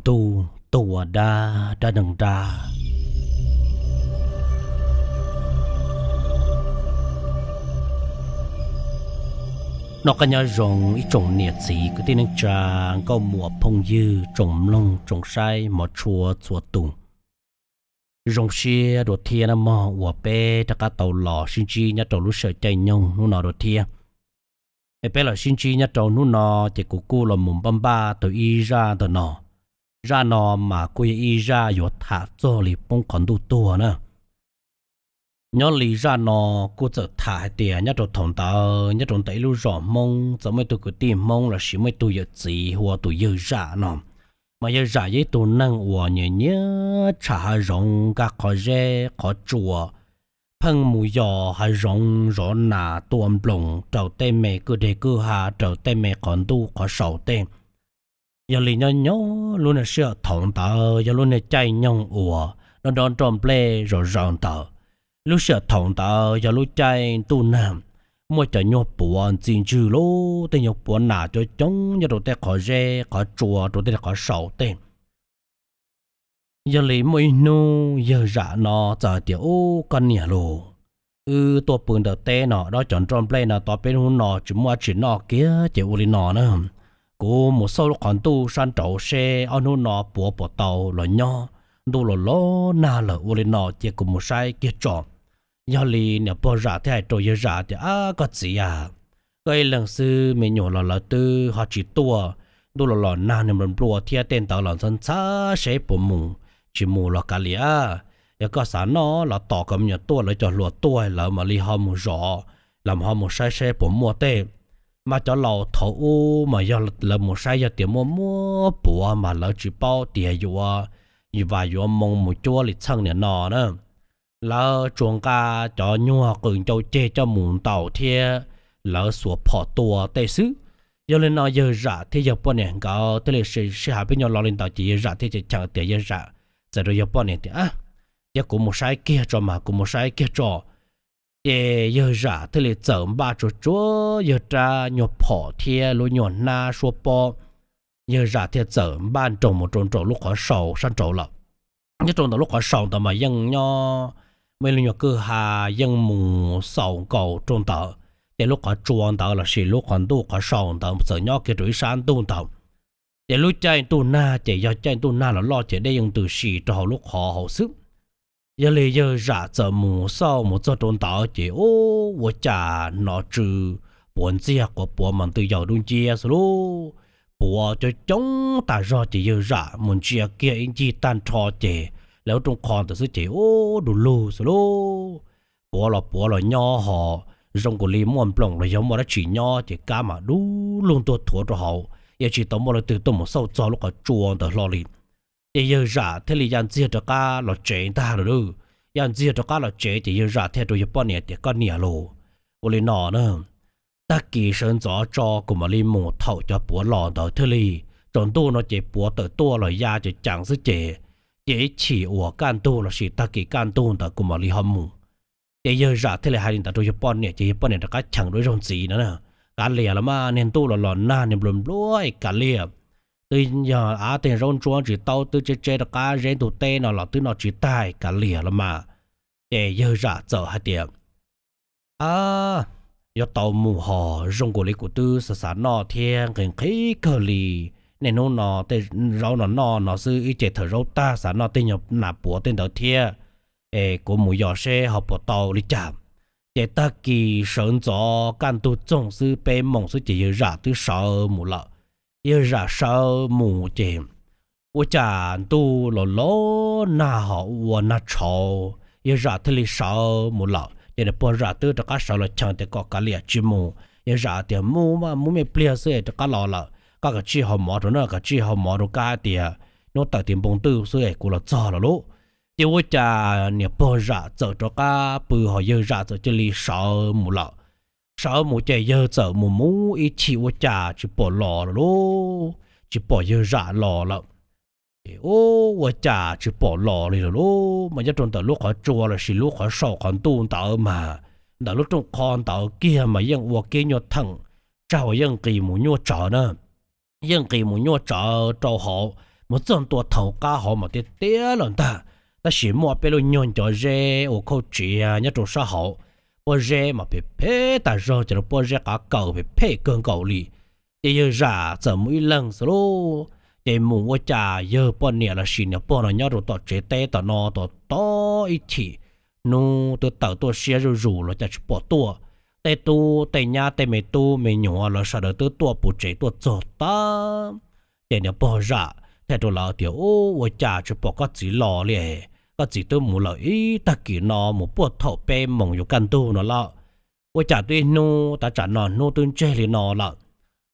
tug, tug ua dab, dab neeg dab. Noj qab nyob zoo ib tsoom niam txiv kwv tij neej tsa, nkauj muam phooj ywg, tsoom mloog tsoom saib hmov tshua txhua tus. Zoo siab dua thiab nawb mog uas peb rov qab tau los sib ntsib nyob rau lub sij hawm caij nyoog hnub no dua thiab. Es peb los sib ntsib nyob rau hnub no, ces kuv kuj los mus npaj npaj tau ib zaj ntawm no. Zaj no mas kuj yog ib zaj yuav tham txog li poob qhov ntuj tuag na. Nyob li zaj no kuj txawm tham hais tias nyob rau thaum ntawd nyob rau ntawm ib lub zos Hmoob txawm muaj ib tug kwv tij Hmoob lossis muaj ib tug yawm txiv hu ua tus yawg Zam no. Mas yawg Zam yog ib tug neeg uas nyiam nyiam tsham hav zoov, nkag qhov zeb qhov tsua, pheej mus yos hav zoov zov nas tua nploos raws tej me kwj deg kwj ha, raws tej me qhov ntuj qhov sau tej. Yog li nyob nyob lub niag sij hawm thaum ntawd yog lub niag caij nyoog uas nroj nroj nplej zom zaws ntawd. Lub sij hawm thaum ntawd yog lub caij ntuj nag, muaj cov nyuag puav ntxi ntswg lub tej nyuag puav nas coob coob nyob rau tej qhov zeb qhov tsua rau tej qhov sau tej. Yog li muaj ib hnub yawg Zam no txawm hais tias, Ub, koj niam lauj, wb tuaj pw ntawm teb no dob cov nroj nplej no tau peb hnub no tsis muaj dab tsi noj kiag ces ua li no na, kuv mus xauj lub qhov ntuj sab nraud seb ob hnub no puav puas tau los nyob. Ntuj los los nag lawm, ua li no cia kuv mus saib kiag tso. Yog li niam pog Zam thiaj hais rau yawg Zam tias, Ab, koj txiv a, koj ib leeg xwb, me nyuam los lawv twb ho tsis tuaj. Ntuj los los nag, nws nplua nplua thiab tej ntawd los ntxhab ntxhab seb puas mus, tsis mus los kav liam. Yog koj xav noj los tos kom me nyuam tuaj, lawv cov hluas tuaj lawv mam li ho mus zov, los ho mus saib seb puas muaj tej. Mas cov laus thaum ub mas yog lawv mus saib yog tias muaj muaj puav mas lawv tsis paub tias yuav, yuav vas yuav moo mus cuab li txheej niam no na. Lawv tsuas nqa cov nyuag qws ncau ceg coj mus ntaus thiab lawv xuas phom tua tej xwb. Yog li no yawg Zam thiab yawg poj niam nkawd thiaj li sib hais peb nyuag lo li ntawd ces yawg Zam thiaj cheem tias, yawg Zam txawm rau yawg poj niam tias, Ab, yog kuv mus saib kiag tso mas, kuv mus saib kiag tso. Ces yawg Zam thiaj li txawm npaj tsuag tsuag yawg rab nyuag phom thiab lub nyuag hnab suab pob. Yawg Zam thiaj txawm npaj nroos mus rau nraum lub qhov sau sab nraud lawm. Nyob rau ntawm lub qhov sau ntawd mas yeej nyob muaj ib lub nyuag kwj ha yeej mus xaus nkaus rau ntawd, ces lub qhov tsua ntawd lossis lub qhov ntuj qhov sau ntawd txawm nyob kiag rau ib sab ntuj ntawd. Ces lub caij ntuj nag ces yog caij ntuj nag los loj ces dej yeej ntws si rau hauv lub qhov hauv xwb. Yog li yawg Zam txawm mus xauj mus txog rau ntawd ces ub, ua cas hnov tsw puav ntxiag quav puav mas ntws yaws dub nciab xwb lauj. Puav coob coob tas zog ces yawg Zam mus ntsia kiag ib ncig tag nrho ces lawv lub rooj qho ntawd xwb ces ub, du lug xwb lauj. Puav los puav los nyob ho zoo nkaus li muaj nploos los yog muaj dab tsi nyob ces kab mas dub lug ntuag thuav rau hauv, yeej tsis tau muaj leej twg tuaj mus xauj txog lub qhov tsua ntawd hlo li. Ces yawg Zam thiaj li ya ntxiag rov qab los tsev ntag lauj. Ya ntxiag rov qab los tsev ces yawg Zam thiaj rau yawg poj niam tias, Koj niam lauj, ua li no na, tag kis sawv ntxov tso kuv mam li mus thaum cov puav los ntawd thiaj li. Tsaus ntuj no ces puav tawm tuaj los ya ceev ceev xwb ces, ces ib chim uas kaj ntug lossis tag kis kaj ntug ntawd kuv mam li ho mus. Ces yawg Zam thiaj li hais li ntawd rau yawg poj niam ces yawg poj niam rov qab cheem dua ib zaug ntxiv no na, Kav liam los mas, niag ntuj los los nag, niag nplua nplua es kav liam. Twb yog av tej zaub ntsuab tsis taub twb tseb tseb rov qab zeb ntug teb no los twb noj tsis tag, kav liam los mas. Ces yawg Zam txawm hais tias, A, yuav tau mus hos, zoo nkaus li kuv twb xav xav noj thiab nqhis nqhis kawg li. Niaj hnub no tej zaub no noj no xwb, ib ce thaum zaub tag xav noj tej nyuag nas puav tej ntawd thiab. Es kuv mus yos seb ho puas tau li cas. Ces tag kis sawv ntxov kaj ntug txoog xwb, peb moos xwb ces yawg Zam twb sawv mus lawm. Yawg Zam sawv mus ces ua cas ntuj los los nag ho ua nag tshauv, yawg Zam thiaj li sawv mus lawm. Ces niam pog Zam twb rov qab sawv los cheem tias kom kav liam tsis mus. Yawg Zam tias, Mus mas, mus me pliag xwb es rov qab los lawm, koj kav tsij haus mov rau na, kav tsij haus mov rau kab tias hnub tawm ti npoo twj xwb es kuv los txog lawm lauj. Ces ua cas niam pog Zam txawm rov qab pw ho yawg Zam txawm cia li sawv mus lawm. Sawv mus ces yawg txawm mus mus ib chim ua cas tsis pom los lawm lauj, tsis pom yawg Zam los lawm. Ces ua cas tsis pom los li lawm lauj, mas nyob rau ntawm lub qhov tsua lossis lub qhov saum qhov ntuj ntawd mas, ntawm lub rooj qho ntawd kiag mas yeej ua kiag nyuag theem tsag uas yeej nqis mus nyuaj tsawv na. Yeej nqis mus nyuaj tsawv rau hauv, mus txog ntua thaum qab hauv mas tiaj tiaj lawm ntag, tab sis muaj peb lub nyuag ncov zeb ua khauj tsiav nyob rau sab hauv. Pob zeb mas phem phem tas zog, cov lub pob zeb qav kaws phem phem kawg nkaus li. Ces yawg zam txawm mus ib leeg xwb lauj. Ces mus ua cas yawg poj niam los sis niam pog no nyob rau tom tsev teb tom no tom tod ib chim, hnub twb tawm tuaj siab zuj zus los cas tsis pom tuaj. Tej tub tej nyab tej me tub me nyuam los sawv daws twb tuaj puv tsev tuaj txog tag. Ces niam pog zam thiaj rau lawv tias, Ub, ua cas tsis pom koj txiv los li? Koj txiv twb mus lawm ib tag kis no, mus puag thaum peb moos yuav kaj ntug no lawm. Ua cas twb ib hnub tav tsam no hnub twb ntseg li no lawm,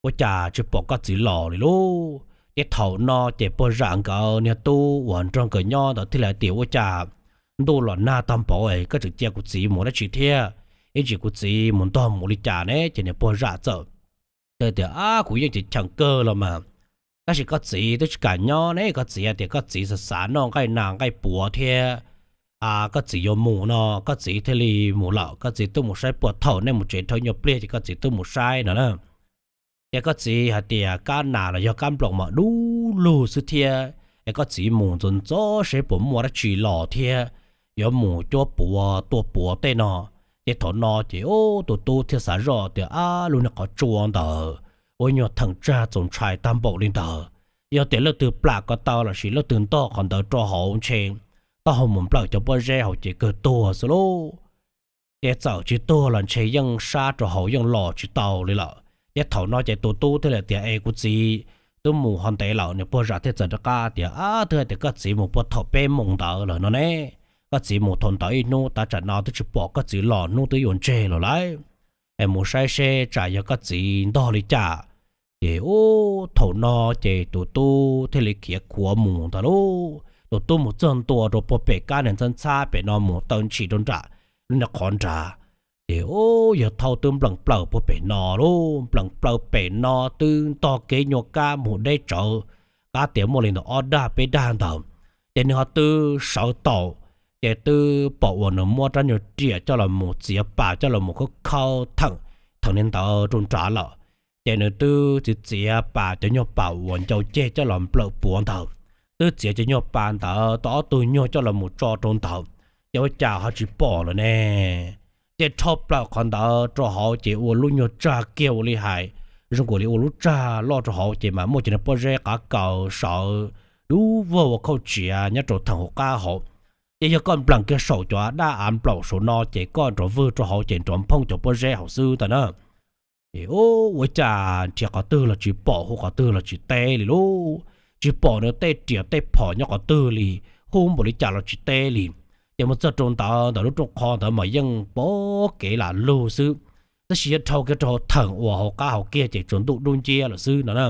ua cas tsis pom koj txiv los li lauj? Ces thaum no ces pog zam nkawd niag tub uas nrog nkawd nyob ntawd thiaj li hais tias, Ua cas ntuj los nag tag npaum es koj tseem cia kuv txiv mus dab tsi thiab? Ib ntsis kuv txiv mus ntog mus li cas ne? Ces niam pog zam txawm tias, Ab, kuv yeej cheem kawg los mas, tab sis koj txiv twb tsis kam nyob ne. Koj txiv hais tias koj txiv xav xav noj nqaij nas nqaij puav thiab, koj txiv yuav mus no koj txiv thiaj li mus lawm. Koj txiv twb mus saib puag thaum nej mus tsev dhau nyuag pliag ces koj txiv twb mus saib no na. Ces koj txiv hais tias kab nas los yog kab nploos mas dub lug xwb thiab, es koj txiv mus ntxov ntxov seb puas muaj dab tsi los thiab, yuav mus cuab puav tua puav tej no. Ces thaum no ces tus tub thiaj xav zoj tias, Ab, lub niag qhov tsua ntawd ua nyuag theem tsag txaus ntshai tag npaum li ntawd, yog tias leej twg plam ko taw los sis leej twg ntog qhov ntawd rau hauv ntshe taub hau mus nplawm cov pob zeb hauv ces kawg tuag xwb lauj. Ces txawm tsis tuag los ntshe yeej sab rau hauv yeej los tsis tau li lawm. Ces thaum no ces tus tub thiaj li tias, Es kuv txiv twb mus ho ntev lawm. Niam pog zam thiaj txawm rov qab tias, Ab, twb hais tias koj txiv mus puag thaum peb moos ntawd lawm no ne. Koj txiv mus thaum ntawd ib hnub, tav tsam no twb tsis pom koj txiv los, hnub twb yuav ntseg lawm lauj. Es mus saib seb tsam yog koj txiv ntog li cas. Ces ub, thaum no ces tus tub thiaj li khiav khuav mus ntag lauj. Tus tub mus txog ntua rau puag pem kab niag ntxhab ntxhab pem no mus taw ntshis rau nram lub niag qhov nrad. Ces ub, yawg thaub twb nplees plaws puag pem no lauj, nplees plaws pem no twb ntog kev nyuag kab mus deb tsawv, qab tias muaj li ntawm ob daj peb daj ntawd. Ces nws ho twb sawv tau, ces twb pom uas nws muab rab nyuag riam coj los mus txiav pas coj los mus khawb khawb theem, theem li ntawd rau nrad lawm. Ces nws twb txiav txiav pas cov nyuag pas uas ncau ceg coj los nplawm puav ntawd, twb txiav cov nyuag pas ntawd tau ob tug nyuag coj los mus tso rau ntawd, ces ua cas ho tsis pom lawm ne. Ces rho plaws qhov ntawd rau hauv ces ua lub nyuag tsag kiag ua li hais, zoo nkaus li ua lub tsag loj rau hauv ces mas muaj cov niag pob zeb qav kaws sawv dub vog ua khauj tsiav nyob rau theem hauv qab hauv. Ces yog koj nplees kiag saum cov daj av nplaum saum no ces koj nrov vwg rau hauv ces nrov nphooj cov pob zeb hauv xwb ntag na. Ces ub, ua cas nrhiav qhov twg los tsis pom, hu qhov twg los tsis teb li lauj. Tsis pom nws tej riam tej phom nyob qhov twg li, hu npaum li cas los tsis teb li. Ces mus txog rau ntawd ntawm lub rooj qhov ntawd mas yeej pom kev lam lug xwb, tab sis yog dhau kiag rau theem uas hauv qab hauv kiag ces tsaus ntuj dub nciab lawm xwb no na.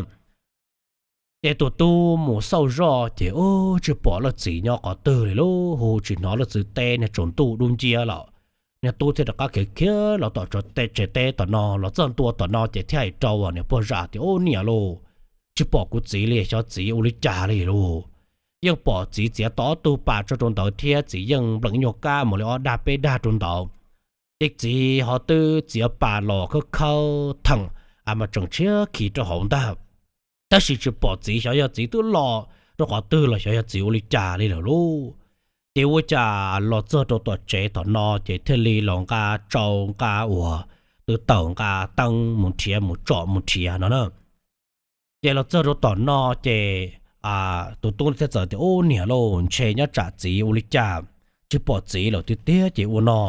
Ces tus tub mus xauj zoj ces ub, tsis pom leej txiv nyob qhov twg li lauj, hu tsis hnov leej txiv teb, niag tsaus ntuj dub nciab lawm. Niag tub thiaj rov qab khiav khiav los tom tsev teb tom no, los txog ntua tom no ces thiaj hais rau niam pog zam tias, Ub niam lauj, tsis pom kuv txiv li, xyov txiv ua li cas li lauj. Yeej pom txiv txiav tau ob tug pas tso rau ntawd thiab txiv yeej nplees nyuag kab mus li ob daj peb daj rau ntawd. Ces txiv ho twb txiav pas los khawb khawb theem, a mas tseem tshiab khiv rau hauv ntag. Tab sis tsis pom txiv, xyov yog txiv twb los rau qhov twg los xyov yog txiv ua li cas li lawm lauj. Ces ua cas los txog rau tom tsev tom no ces thiaj li los nqa tsau nqa uas tw tawm nqa teeb mus nrhiav mus tsom mus nrhiav no na. Ces los txog rau tom no ces tus tub thiaj txawm tias, Ub niam lauj, ntshe nyob tsam txiv ua li cas, tsis pom txiv lawm tiag tiag ces ua no,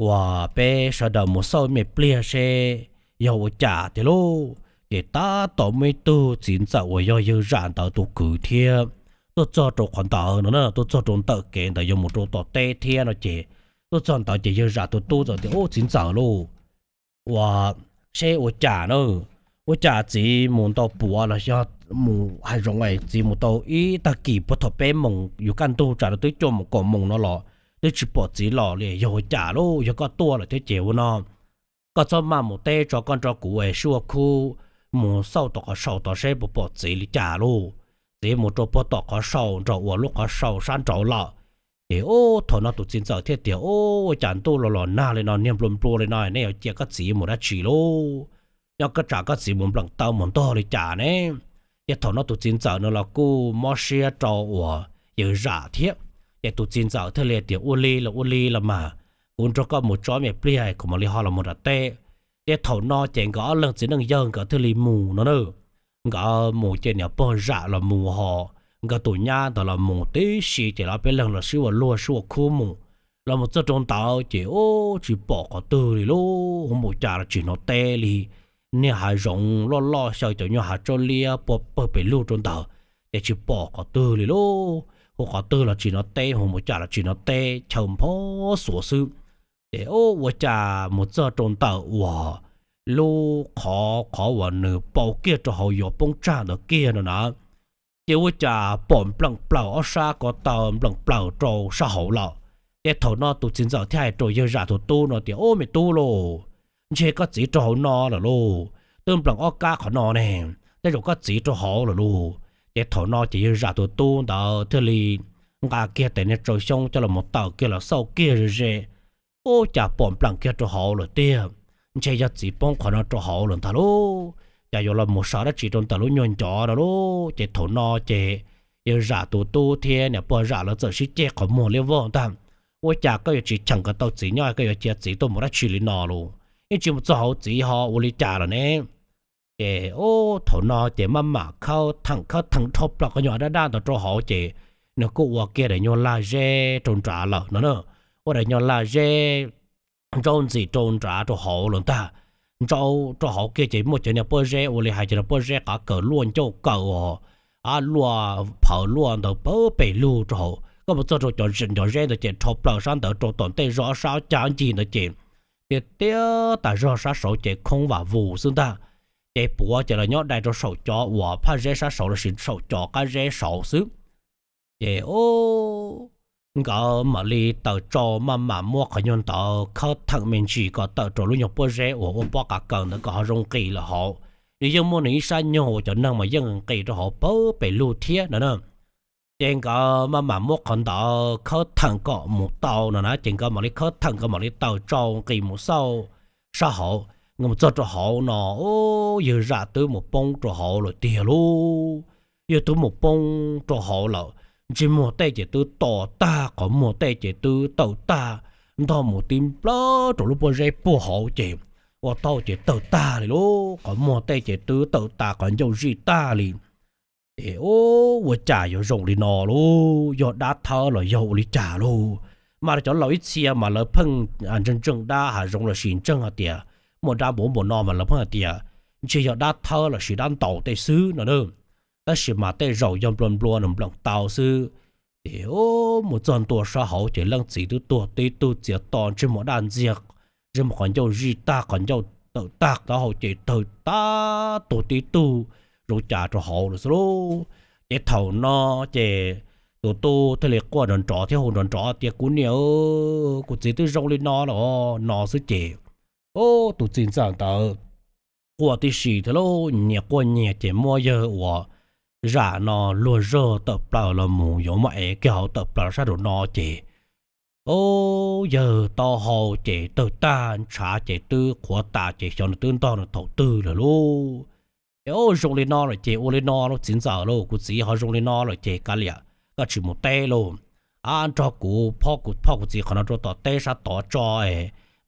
uas peb sawv daws mus xauj me pliag seb yog ua cas tiag lauj. Ces tab tom muaj ib tug txiv ntxawm uas yog yawg zam ntawd tus kwv thiab tuaj txog rau qhov ntawd no na, tuaj txog rau ntawm kev ntawd yuav mus rau tom teb thiab no ces tuaj txog ntawd ces yawg zam tus tub txawm tias, Ub txiv ntxawm lauj, ua seb ua cas na, ua cas txiv mus ntau puav los yog mus hav zoov es txiv mus tau ib tag kis puag thaum peb moos yus kaj ntug tsam no twb cuaj moos kaum moos no los twb tsis pom txiv los li, yog ua cas lauj? Yog koj tuaj lawm thiab ces ua no, koj txhob maj mus teb tso, koj nrog kuv es sib ua khub mus xauj tom qhov sau tod seb puas pom txiv li cas lauj. Txiv mus rau puag tom qhov sau nraum uas lub qhov sau sab nraud lawm. Ces ub, thaum no tus txiv ntxawm thiaj tias, Ub, ua cas ntuj los los nag li no, niag nplua nplua li no, nej yuav cia koj txiv mus dab tsi lauj? Nyob koj tsam koj txiv mus nplees taw mus ntog li cas ne? Ces thaum no tus txiv ntxawm no los kuj mob siab rau uas yawg zam thiab. Ces tus txiv ntxawm thiaj li tias, Ua li los ua li los mas, kuv nrog koj mus tso me pliag kuv mam li ho los mus nram teb. Ces thaum no ces nkawd ob leeg txiv neej yawg nkawd thiaj li mus no na. Nkawd mus ces niam pog zam los mus ho nkawd tus nyab ntawd los mus tib si, ces lawv peb leeg los sib ua luag sib ua khub mus. Los mus txog rau ntawd ces ub, tsis pom qhov twg li lauj, hu npaum cas los tsis hnov teb li. Niag hav zoov loj loj xyaw cov nyuag hav tsob liab puag pawg pes lug rau ntawd, ces tsis pom qhov twg li lauj. Hu qhov twg los tsis hnov teb, hu npaum cas los tsis hnov teb, chaw nphob xuav xwb. Ces ub, ua cas mus txog rau ntawm uas lub qhov, qhov uas nws pau kiag rau hauv yuav poob tsag ntawd kiag no na, ces ua cas pom npleem plaws ob sab ko taw npleem plaws rau sab hauv lawm. Ces thaum no tus txiv ntxawm thiaj hais rau yawg zam tus tub no tias, Ub, me tub lauj, ntshe koj txiv rau hauv no lawm lauj, twb npleem ob kab qhov no ne, tej zaum koj txiv rau hauv lawm lauj. Ces thaum no ces yawg zam tus tub ntawd thiaj li nqa kiag tes niag tsaws xyoob coj los mus tawm kiag los xauj kiag ze ze, ub, cas pom npleem kiag rau hauv lawm tiag. Ntshe yog txiv poob qhov no rau hauv lawm ntag lauj, cas yuav los mus sawv dab tsi rau ntawm lub nyuag ncov no lauj. Ces thaum no ces yawg zam tus tub thiab niam pog zam lawv txawm sib ceg qhov muag liab vog ntag. Ua cas koj yuav tsis cheem kom tau txiv nyob, koj yuav cia txiv tuaj mus dab tsi li no lauj? Yeej tsis mus txog hauv txiv ho ua li cas lawm ne? Ces ub, thaum no ces maj mam khawb theem khawb theem dhau plaws qhov nyuag dab dab ntawd rau hauv ces nws kuj ua kiag daim nyuag lag zeb rau nrad lawm no na. Ua daim nyuag lag zeb ntsaub ntxim rau nrad rau hauv lawm ntag. Ntsaub rau hauv kiag ces muaj cov niag pob zeb ua li hais cov niag pob zeb qav kaws luaj ncauj kaws os, a, luaj phawv luaj ntawd pawg pes lug rau hauv. Koj mus txog rau cov ncov zeb ntawd ces dhau plaws sab ntawd rau tom ntej zog ob sab ob cag ncig ntawd ces tiaj tiaj tas zog, sab saud ces khoob vam vus xwb ntag. Ces puav ces los nyob dai rau saum cov uas phaj zeb sab saud lossis saum cov qab zeb saud xwb. Ces ub, nkawd mam li taws tsau maj mam muab qhov nyuag ntawd khawb theem me ntsis kom tawm rau lub nyuag pob zeb uas ua pob qav kaws ntawd kom ho zoo nqis lawm hauv. Nws yeej muaj nws ib sab nyuag uas cov neeg mas yeej nqis rau hauv pawg pes lug thiab no na. Ces nkawd maj mam muab qhov ntawd khawb theem kom mus tau no na, ces nkawd mam li khawb theem, nkawd mam li taws tsau nqis mus xauj sab hauv. Nkawd mus txog rau hauv no, ub, yawg zam twb mus poob rau hauv lawm tiag lauj. Yawg twb mus poob rau hauv lawm, ntsej muag tej ces twb to tag, qhov muag tej ces twb tawm tag, ntog mus tib nplawg rau lub pob zeb puag hauv ces ua tau ces tawg tag li lauj, qhov muag tej ces twb tawm tas, qhov ncauj zij tag li. Ces ub, ua cas yuav zoo li no lauj, yog dab thawb los yog ua li cas lauj? Mas cov laus ib txhia mas lawv pheej ntseeg ntseeg dab hav zoov lossis ntseeg hais tias muaj dab npaum npaum no mas lawv pheej hais tias ntshe yog dab thawb lossis dab ntaus tej xwb no na. Tab sis mas tej zaum yog nplua nplua nws npleem tau xwb. Ces ub, mus txog ntua sab hauv ces leej txiv twb tuag tib tug txias to, ntsej muag daj ntxiag, ntsej muag qhov ncauj zij tag, qhov ncauj tawm tag, taub hau ces tawg tag, tuag tib tug zoo cas rau hauv lawm xwb lauj. Ces thaum no ces tus tub thiaj li quaj nrov nrov thiab hu nrov nrov tias, Kuv niam, kuv txiv twb zoo li no lawm no xwb ces, ub, tus txiv ntxawm ntawd quaj tib si thiab lauj, nyias quaj nyias ces muab yawg uas zam no luag zog tawm plaws los mus yuav muab ev kiag hauv tawm plaws sab nraum no ces, ub, yawg taub hau ces tawg tag, ntshav ces twb qhuav tas ces xyov nws twb ntog nws thaum twg lawm lauj. Ces ub, zoo li no lawm ces ua li no lauj txiv ntxawm lauj, kuv txiv ho zoo li no lawm ces kav liam, koj tsis mus teb lauj. A, nrog kuv phob kuv phob kuv txiv qhov no rau tom teb sab tod tso,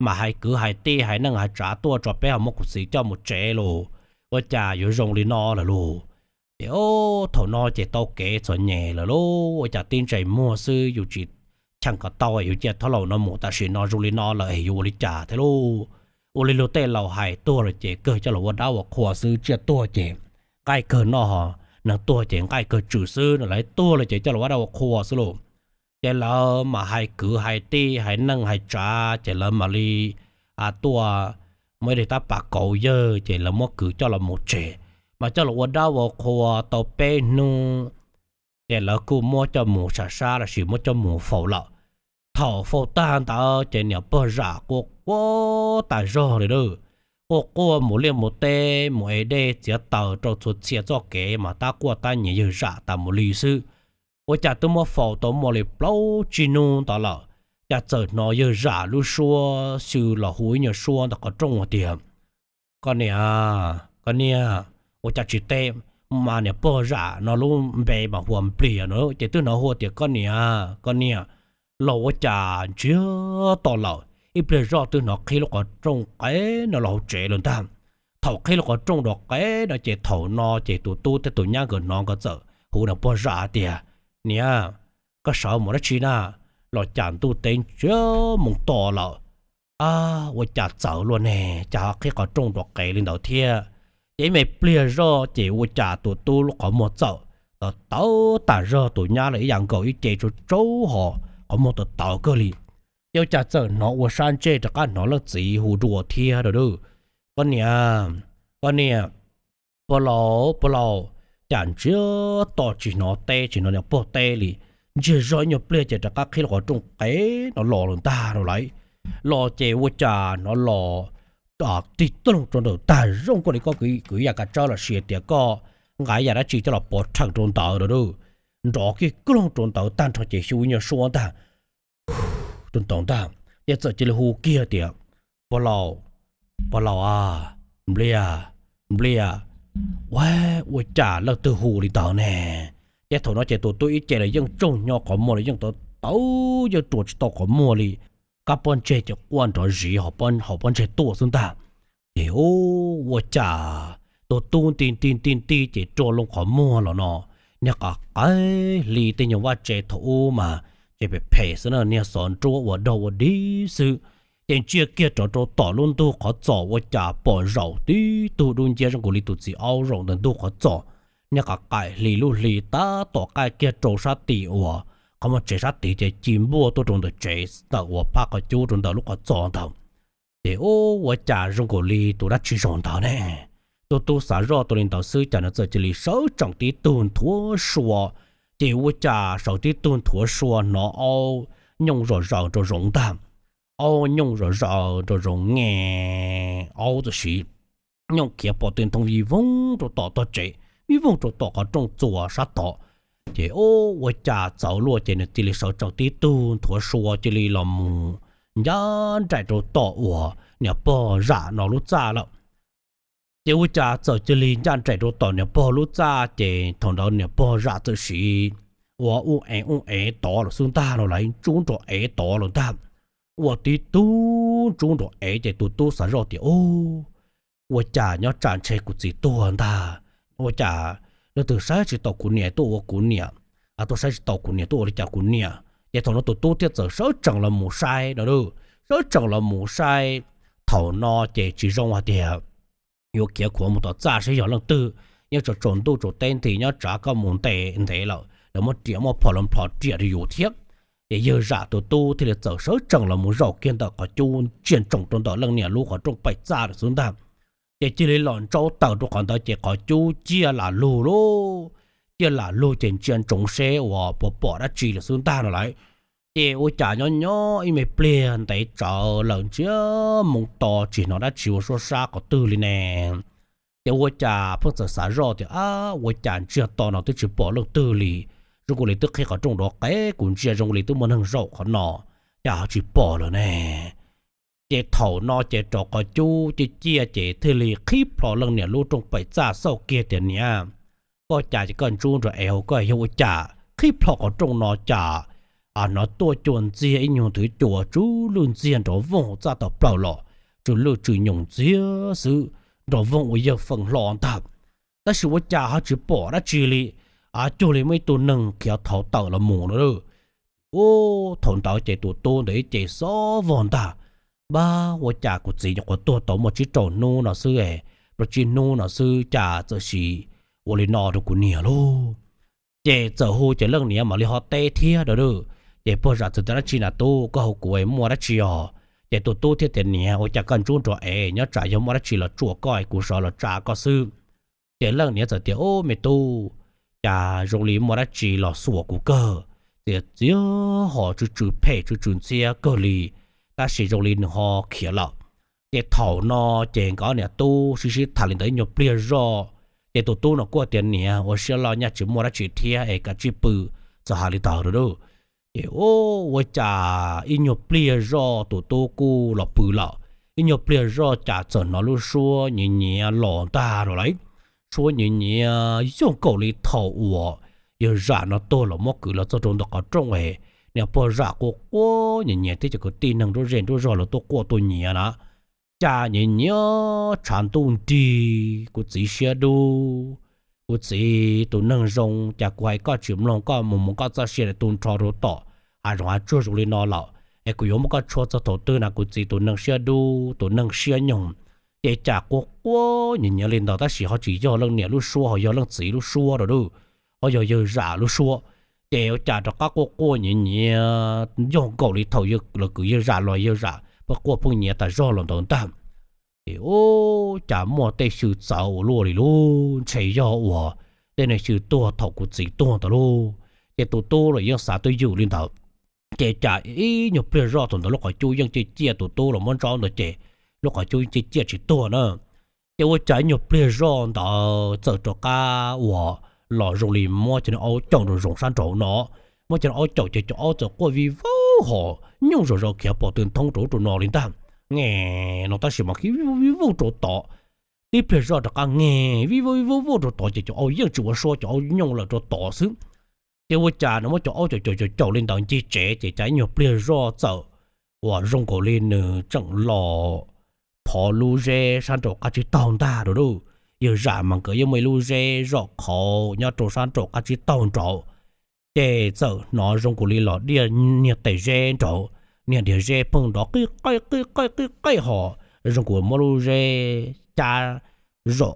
mam hais kwv hais tij hais neej hais tsav tuaj tso peb ho muab kuv txiv coj mus tsev lauj. Ua cas yuav zoo li no lawm lauj? Ces ub, thaum no ces tau kev txom nyem lawm lauj, ua cas tib ntsais muag xwb yus tsis cheem kom tau, yus cia thab laus no mus tam sim no zoo li no lawm es yuav ua li cas thiab lauj? Ua li luag tej laus hais, tuag lawm ces kawg coj los ua dab ua qhua xwb, tsiaj tuag ces nqaij kawg noj, neeg tuag ces nqaij kawg tswm xwb no, lawv tuag lawm ces coj los ua dab ua qhua xwb lauj. Ces lawv mam hais kwv hais tij hais neej hais tsav ces lawv mam li tuaj muab ib daim tab pas kauv yawg ces lawv muab kwv coj los mus tsev, mas coj los ua dab ua qhua tau peb hnub ces lawv kuj muab coj mus sam sab lossis muab coj mus faus lawm. Thaum faus tag ntawd ces niam pog zam quaj quaj tas zog li lauj. Quaj quaj mus liaj mus teb mus ev dej txiav taws rau txhua txhia txoj kev mas tab quaj tab nyiav yawg zam tas mus li xwb. Ua cas twb muab faus tau muaj li plaub tsib hnub ntawd lawm, cas txawm hnov yawg zam lub suab xyw los hu ib nyuag suab ntawm qhov rooj hais tias, Koj niam, koj niam, ua cas tsis teb? mas niam pog zam no lub npe mas hu ua Npliag no ces twb hnov hu tias, Koj niam, koj niam, los ua cas ntsiag to lawm. Ib pliag zoj twb hnov qhib lub qhov rooj qev no los hauv tsev lawm ntag. Thaum qhib lub qhov rooj rov qev no ces thaum no ces tus tub thiab tus nyab nkawd hnov nkawd txawm hu niam pog zam tias, Niam, koj sawv mus dab tsi na? Los cas ntuj teb ntsiag moo to lawm. Ab, ua cas txawv luaj ne, cas ho qhib qhov rooj rov qev li ntawd thiab. Ces ib me pliag zoj ces ua cas tus tub lub qhov muag txawm tawv tawv tag zog, tus nyab los ib yam nkaus, ib ce tsaub tsaub ho qhov muag tawv tawv kawg li. Ces ua cas txawm hnov ua sab ntsej rov qab hnov leej txiv hu dua thiab, Koj niam, koj niam, pog laus, pog laus. Cas ntsiag to tsis hnov teb tsis hnov niam pog teb li. Ntsiag zog ib nyuag pliag ces rov qab qhib lub qhov rooj qev no los lawm ntag no lauj. Los ces ua cas hnov los tig toog rau ntawm tag zoo koj li koj kwv yam kav tsawb los sis tias koj nqa yam dab tsi coj los pov rheem rau ntawd lawm. Nrov kiag koog rau ntawd tag nrho ces xyu nyuag suab ntag rau ntawd ntag. Ces txawm cia li hu kiag tias, Pog laus, pog laus a, Npliag, Npliag. Ua, ua cas leej twg hu li ntawd ne? Ces thaum no ces tus tub ib ce los yeej tsaug hnyo qhov muag los yeej tawv tawv, yeej rua tsis tau qhov muag li. Kab pob ntseg ces quaj nrov ziv hauv pob ntseg tuaj xwb ntag. Ces ua cas tus tub nti nti nti nti ces rua loo qhov muag los no, niag qab qaib hli tej nyuag vaj tse thaum ub mas tseem phem phem xwb na, niag xov nruab ua daug ua dig xwb. Ces ntsia kiag rov rau tom lub ntug qhov txos ua cas pom zaum tib tug dub nciab zoo nkaus li tus txiv aub zaum ntawm ntug qhov txos. Niag qab qaib hli lub hli tab tom qaij kiag rau sab tim uas qhov muag tsev sab tid ces ci npuaj tuaj rau ntawm tsev ntawm uas phab qhov cub rau ntawm lub qhov txos ntawd. Ces ua, ua cas zoo nkaus li tus dab tsi zaum ntawd ne? Tus tub xav zoj tus li ntawd xwb cas nws txawm cia li sawv tsees tib tug nthuav sua. Ces ua cas sawv tib tug nthuav sua hnov aub nyooj zom zaws nraum zoov ntag. Aub nyooj zom zaws nraum zoov nge, aub txawm sim nyooj khiav pom tes ntoo vij voog rau tom tog tsev, vij voog rau tom qhov rooj txuas sab tod. Ces ua, ua cas txawv luaj ces nws cia li sawv tsees tib tug nthuav sua cia li los mus ncaj nraim rau tom uas niam pog zam no lub txaj lawm. Ces ua cas txawm cia li ncaj nraim rau tom niam pog lub txaj ces thaum ntawd niam pog zam txawm sim ua u ev u ev tod lawm xwb ntag no lauj, ntsub nrov ev tod lawm ntag. Ua tib tug ntsub nrov ev ces tus tub xav zoj tias, Ua cas nyob tsam ntshe kuv txiv tuag ntag, ua cas leej twg saib tsis taus kuv niam tuaj ua kuv niam, tuaj saib tsis taus kuv niam tuaj ua li cas kuv niam. Ces thaum no tus tub thiaj txawm sawv tsees los mus saib no, sawv tsees los mus saib. Thaum no ces tsis zoo hais tias yuav khiav khuav mus tom txaj saib yog leej twg, yeej tsaus tsaus ntuj tsaus teb nti nyob tsam koj mus ntev ntev lawm lawv muab riam muab phom los plhov riam rau yus thiab. Ces yawg zam tus tub thiaj li txawm sawv tsees los mus zaum kiag ntawm qhov cub ntsia ntsoov rau ntawm leej niam lub qhov rooj paim txaj lawm xwb ntag. Ces cia li los ntsaub tawm rau qhov ntawd ces qhov cub ciaj lam lug lauj, ciaj lam lug ces ntsia ntsoov seb uas puas pom dab tsi lawm xwb ntag no lauj. Ces ua cas nyob nyob ib me pliag ntev tsawv lawm ntsiag moo to tsis hnov dab tsi ua suab sab qhov twg li ne. Ces ua cas pheej txawm xav zoj tias, Ab, ua cas ntsiag to no twb tsis pom leej twg li, zoo nkaus li twb qhib qhov rooj rov qev, kuv ntsia zoo nkaus li twb muaj neeg zaum qhov no, cas ho tsis pom lawm ne. Ces thaum no ces rau qhov cub ciaj ciaj ces thiaj li qhib plho leej niam lub rooj paim txaj xauj kiag tias, Niam, koj cas ces koj ntsub nrov ev hauv koj yog ua cas qhib plho qhov rooj no cas hnov tuaj cua ntxiag ib nyuag nthwv cua tsw lwj ntxiag nrov voog hauv txaj tawm plaws los, tsw lwj tsw nyoos ntxiag xwb, nrov voog ua yawg feem hlo ntag. Tab sis ua cas ho tsis pom dab tsi li, cuag li muaj ib tug neeg khiav thauv tawm los mus no. Ub, thaum ntawd ces tus tub ntawd ib ce xob vog ntag, Npab, ua cas kuv txiv nyuam qhuav tuag tau muaj tsib rau hnub no xwb, rau tsib hnub no xwb cas txawm sim ua li no rau kuv niam lauj. Ces txawm hu ces leej niam mam li ho teb thiab a. Ces pog zam txawm tias, Dab tsi na tub, koj hu kuv muaj dab tsi os? Ces tus tub thiaj tias, Niam, ua cas koj ntsub nrov ev, nyob tsam yog muaj dab tsi los tsuam koj es kuv sawv los tsa koj xwb. Ces leej niam txawm tias, Ub, me tub, cas zoo li muaj dab tsi los xuas kuv kawg, txias txias ho tsw tsw phem tsw tsw ntxhiab kawg li, tab sis zoo li nws ho khiav lawm. Ces thaum no ces nkawd niam tub sib sib tham li ntawd ib nyuag pliag zoj, ces tus tub no kuj tias, Niam, ua siab loj, nyaj tsis muaj dab tsi thiab es kav tsij pw, txawm hais li ntawd lauj. Ces ua cas ib nyuag pliag zoj tus tub kuj los pw lawm, ib nyuag pliag zoj cas txawm hnov lub suab nyiav nyiav los ntag lauj. suab nyiav nyiav yoog nkaus li thaum uas yawg zam no tuag los muab kwv los txog rau ntawm qhov rooj es niag pog zam quaj quaj nyiav nyiav thiab cov kwv tij neeg nruab zej nruab zog los tuaj quaj tuaj nyiav na. Cas nyiav nyiav tshav ntuj nrig, kuv txiv siab dub, kuv txiv tus neeg zoo, cas kuv hais koj tsis mloog, koj mus mus koj txoj sia tu nrho rau tom hav zoov hav tsuag zoo li no lawm es kuv yuav muab koj tshuab txog thaum twg na, kuv txiv tus neeg siab dub, tus neeg siab nyoog. Ces cas quaj quaj nyiav nyiav li ntawd tab sis ho tsis yog leej niam lub suab, ho yog leej txiv lub suab rau dub, ho yog yawg zam lub suab. Ces ua cas rov qab quaj quaj nyiav nyiav yoog nkaus li thaum yawg los kwv yawg zam los yawg zam pheej quaj pheej nyiav tas zog los ntawd ntag. Ces ua cas muaj tej xyw txawv ua luaj li lub ntshe yog uas tej neeg xyw tuag thaum kuv txiv tuag ntawd lauj. Ces tus tub los yeej xav twj ywm li ntawd. Ces cas ib nyuag pliag zoj thaum ntawd lub qhov cub yeej ciaj ciaj, tus tub los muab ntsaub ntawd ces lub qhov cub yeej ciaj ciaj tsis tuag na. Ces ua cas ib nyuag pliag zoj ntawd txawm rov qab uas los zoo li muab cov niag aub caum rau zoov sab nraud no. Muab cov niag aub caum ces cov aub txawm quaj vij vawg hos nyooj zom zaws khiav pom tw thoob rau ub rau no li ntag. Nge no tab sis mas khiav vij vawg vij vawg rau tod. Tib pliag zoj rov qab nge vij vawg vij vawg rau tod ces cov aub yeej tsis ua suab, cov aub nyooj lawm rau tod xwb. Ces ua cas no muab cov aub caum caum caum caum li ntawd ncig tsev ces cas ib nyuag pliag zoj txawm uas zoo nkaus li nws tseem los phov lub zeb sab nraum qab tsib taug ntag rau dub. Yawg zam mas nkawd yeej muaj ib lub zeb zom qhauv nyob rau sab nraum qab tsib taug nraud. Ces txawm hnov zoo nkaus li los diaj niag tes zeb nraud, niag diav zeb pheej nrov qij qaij qij qaij qij qaij hos zoo nkaus muab lub zeb cab zom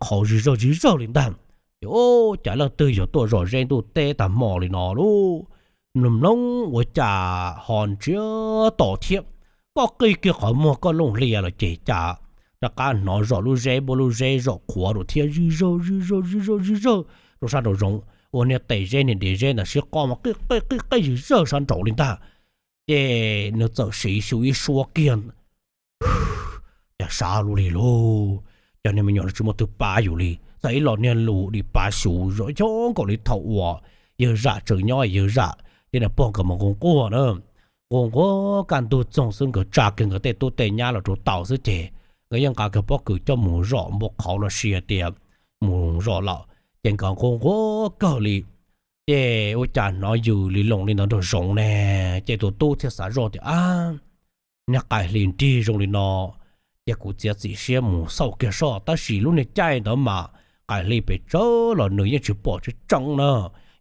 qhauv zig zawg zig zawg li ntag. Ces ua cas leej twg yog tuaj zom zeb ntuj teb tag hmo li no lauj. Mloog mloog ua cas ho ntsiag to thiab. Koj qij kiag qhov muag koj looj hlias los ces cas rov qab hnov zom lub zeb, muab lub zeb zom qhuav rau thiab zig zawg zig zawg zig zawg zig zawg rau sab nraum zoov uas niag tes zeb niag diav zeb ntawd sib qoj mas qij qaij qij qaij zig zawg sab nraud li ntag. Ces nws txawm siv xyu ib suab kiag, cas sab luaj li lauj, cov niag me nyuam no tsis muaj twg pab yus li, txawm ib los niag lus dim pav xyuv zom yoog nkaus li thaum uas yawg zam tseem nyob yawg zam thiab niag pog nkawd mus nqus nquag na. Nqus nquag kaj ntug txoog xwb nkawd tsa kiag nkawd tej tub tej nyab los rau taus xwb ces nkawd yeej nqa kiag pob kws coj mus zom npua qhauv los sis hais tias mus zom lawm. Ces nkawd nqus nquag kawg li. Ces ua cas hnov yws li loos li ntawd nraum zoov ne. Ces tus tub thiaj xav zoj tias, ab, niag qaim hli nrig zoo li no, ces kuv txiav txim siab mus xauj kiag soj. Tab sis lub niag caij ntawd mas qaim hli pes tsawg los nws yeej tsis pom tseeb tseeb na.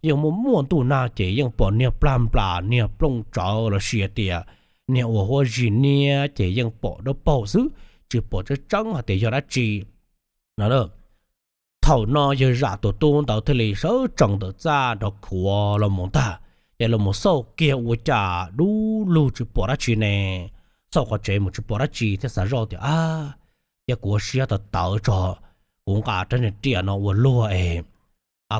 Yeej muaj muaj ntuj nag ces yeej pom niag plag nplas niag plooj tsawv los sis hais tias niag uas huab zig niab ces yeej pom dawb paug xwb, tsis pom tseeb tseeb hais tias yog dab tsi no. Thaum no yawg zam tus tub ntawd thiaj li sawv tsees ntawm txaj nrov khuav los mus ntag. Ces los mus xauj kiag ua cas dub lug tsis pom dab tsi ne. Xauj qhov tsev mus tsis pom dab tsi thiaj xav zoj tias, ab, ces kuv ua siab tawv tawv tso, kuv nqa rab niag riam no ua luag es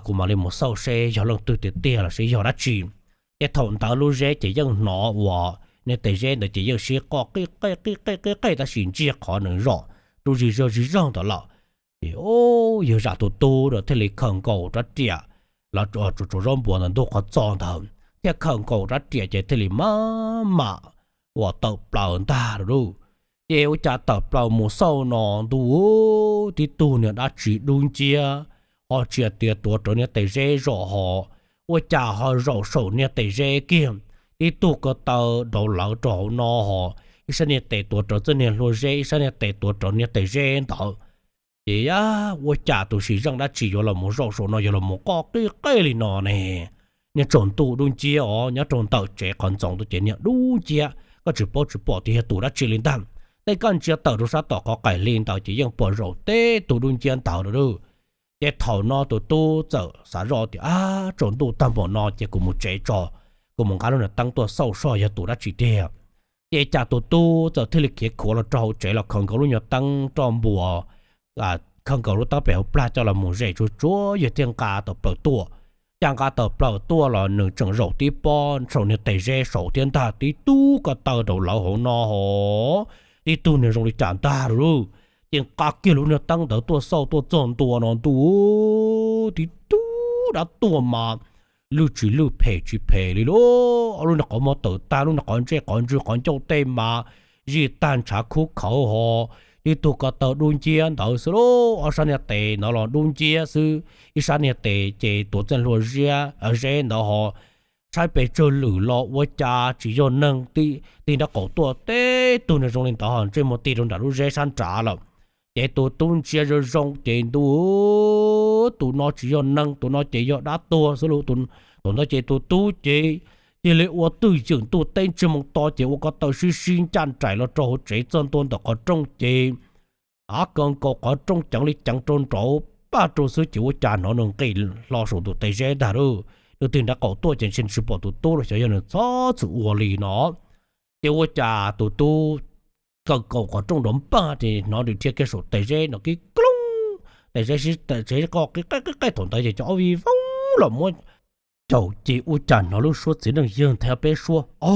kuv mam li mus xauj seb yog leej twg tiag tiag los sis yog dab tsi. Ces thaum ntawd lub zeb ces yeej hnov uas niag tes zeb ntawd ces yeej sib qoj qij qej qij qej qij qej tab sis ntsiag qhov nws zom rau zig zawg zig zawg ntawd lawm. Ces yawg zam tus tub thiaj li khaws nkaus rab riam los tsuav zaub npua ntawd ntug qhov txos ntawd thiaj khaws nkaus rab riam ces thiaj li maj mam uas tawm plaws ntag lauj. Ces ua cas tawm plaws mus xauj no ntuj, tib tug niag dab tsi dub nciab, ho tsis tias tuav rawv niag tes zeb zom hos, ua cas ho zaum saum niag tes zeb kiag. Tib tug ko taw daus lawv rau hauv no hos, ib sab niag tes tuav rawv txoj niag hlua zeb, ib sab niag tes tuav rawv niag tes zeb ntawd. Ces ua cas tus sim zeej dab tsi yuav los mus zaum saum no yuav los mus qoj qij qej li no ne. Niag tsaus ntuj dub nciab os, nyob rau ntawm tsev qhov ntxoov tuaj ces niag dub nciab, koj tsis paub tsis pom tias yog tus dab tsi li ntag. Tej koj ntsia tawm rau sab tom qhov qaim hli ntawd ces yeej pom zaum teb tug dub nciab ntawd lawm. Ces thaum no tus tub txawm xav zoj tias, ab, tsaus ntuj tag npaum no ces kuv mus tsev tso, kuv mus nqa lub nyuag teeb tuaj xauj soj yog tus dab tsi tiag. Ces cas tus tub txawm thiaj li khiav khuav los rau hauv tsev los khaws nkaus lub nyuag teeb roj npua, khaws nkaus lub teeb pem hauv plag coj los mus zes tsuag tsuag yawg thiaj nqa tawm plaws tuaj. Cas nqa tawm plaws tuaj los nws tseem zaum tib pob saum niag tes zeb saud thiab ntag, tib tug ko taw daus lawv hauv no hos, tib tug niag zoo li cas ntag lauj. Ces nqa kiag lub niag teeb ntawd tuaj xauj tuaj txog ntua no ntuj, tib tug dab tuag mas lwj tsis lwj phem tsis phem li lauj. Lub niag qhov muag tawm tag, lub niag qhov ntsej qhov ntswg qhov ncauj tej mas zij tag ntshav khub khawv hos, tib tug ko taw dub nciab ntawd xwb lauj, ob sab niag tes ntawd los dub nciab xwb, ib sab niag tes ces tuav txaij hlua zeb ntawd ho tshaib pes tsawg lwm los ua cas tsis yog neeg, tig nraub qaum tuaj teb tug nws zoo li ntawd ho ntsej muag tig rau nram lub zeb sab nrad lawm. Ces tus tub ntsia zoo zoo ces ntuj, tus no tsis yog neeg, tus no ces yog dab tuag xwb lauj. Thaum ntawd ces tus tub ces cia li ua twj ywm ntuj teb ntsej muag to ces ua ko taw sib sib ncaj nraim los rau hauv tsev txog ntua ntawm qhov rooj ces av kaw nkaus qhov rooj ceev li ceev rau nraud paj rau xwb ces ua cas hnov nws nqis hlo saum tus tes zeb ntag lauj. Nws tig nraub qaum tuaj ces ntshe tsis pom tus tub los xyov yog nws txhob txwm ua li no. Ces ua cas tus tub kaw nkaus qhov rooj nrov npaj ces hnov nws dhia kiag saum tes zeb no kib klooj, tes zeb sib tes zeb qoj qib qeej qib qeej. Thaum ntawd ces cov aub vij voog los muab caum ces ua cas hnov lub suab txiv neej yawg nthe peb suab, o,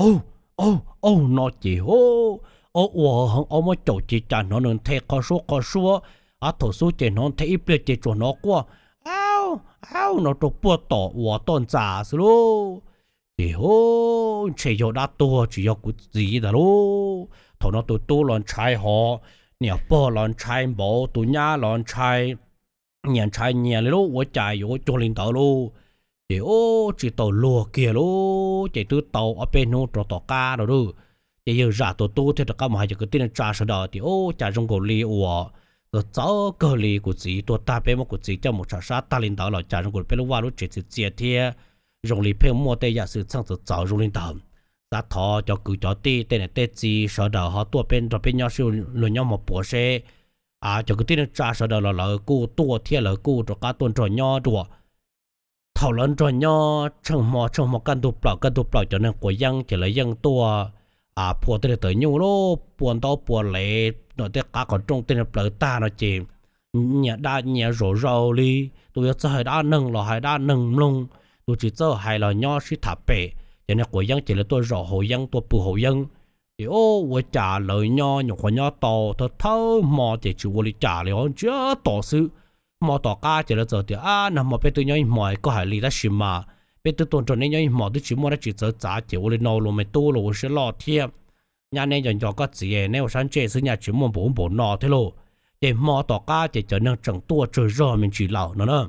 o, o, no ces ho, o, ua heev, aub muab caum ces cas hnov nws nthe qhov suab qhov suab. Av thaum xub ces hnov nthe ib pliag ces tsuas hnov quaj, au, au no rau puag tom uas toj ntxas xwb lauj. Ces ho, ntshe yog dab tuag tsis yog kuv txiv ntag lauj. Thaum no tus tub los ntshai hov, niam pog los ntshai npaum, tus nyab los ntshai, nyias ntshai nyias li lauj, ua cas yuav ua cuag li ntawd lauj. Ces ub tsis tau luag kiag lauj, ces twb tau ob peb hnub rau tom qab no lauj. Ces yawg zam tus tub thiaj rov qab mus hais cov kwv tij neej tsa sawv daws tias ub cas zoo nkaus li uas txawv txawv kawg li, kuv txiv tuag tag peb muab kuv txiv coj mus tsham sab tag li ntawd los cas zoo nkaus li peb lub vaj lub tsev txias txias thiab zoo li pheej muaj tej yam xwm txheej txawv txawv zoo li ntawd. Xav thov cov kwv cov tij tej niam tej txiv sawv daws ho tuaj peb nrog peb nyob sib luag nyob hmo puav seb. Cov kwv tij neej tsa sawv daws los lawv kuj tuaj thiab lawv kuj rov qab tuaj nrog nyob dua. Thaum lawv nrog nyob tsheej hmo tsheej hmo kaj ntug plaws kaj ntug plaws cov neeg quav yeeb ces lawv yeej tuaj phua tej tawm nyuj lauj, pua ntaub pua lev, tej qab qhov rooj tej neeg plawv tag no ces nyias dab nyias zaum zaus li. Tus yuav txawj hais dab neeg los hais dab neeg mloog, tus tsis txawj hais los nyob sib tham pem. Cov neeg quav yeeb ces lawv tuaj zaum haus yeeb tuaj pw haus yeeb. Ces ub ua cas lawv nyob nyuam qhuav nyob tau thawj thawj hmo ces tsis ua li cas li os, ntsiag to xwb. Hmo tom qab ces lawv txawm tias ab nag hmo peb twb nyob ib hmo koj hais li tab sis mas peb twb tuaj nrog neb nyob ib hmo twb tsis muaj dab tsi txawv txav ces ua li no los me tub los ua siab loj thiab. Nyab neb nco nco koj txiv neb ua sab ntsej xwb nyaj tsis muaj npaum ub npaum no thiab lauj. Ces hmo tom qab ces cov neeg tseem tuaj tsawg zog me ntsis lawm no na.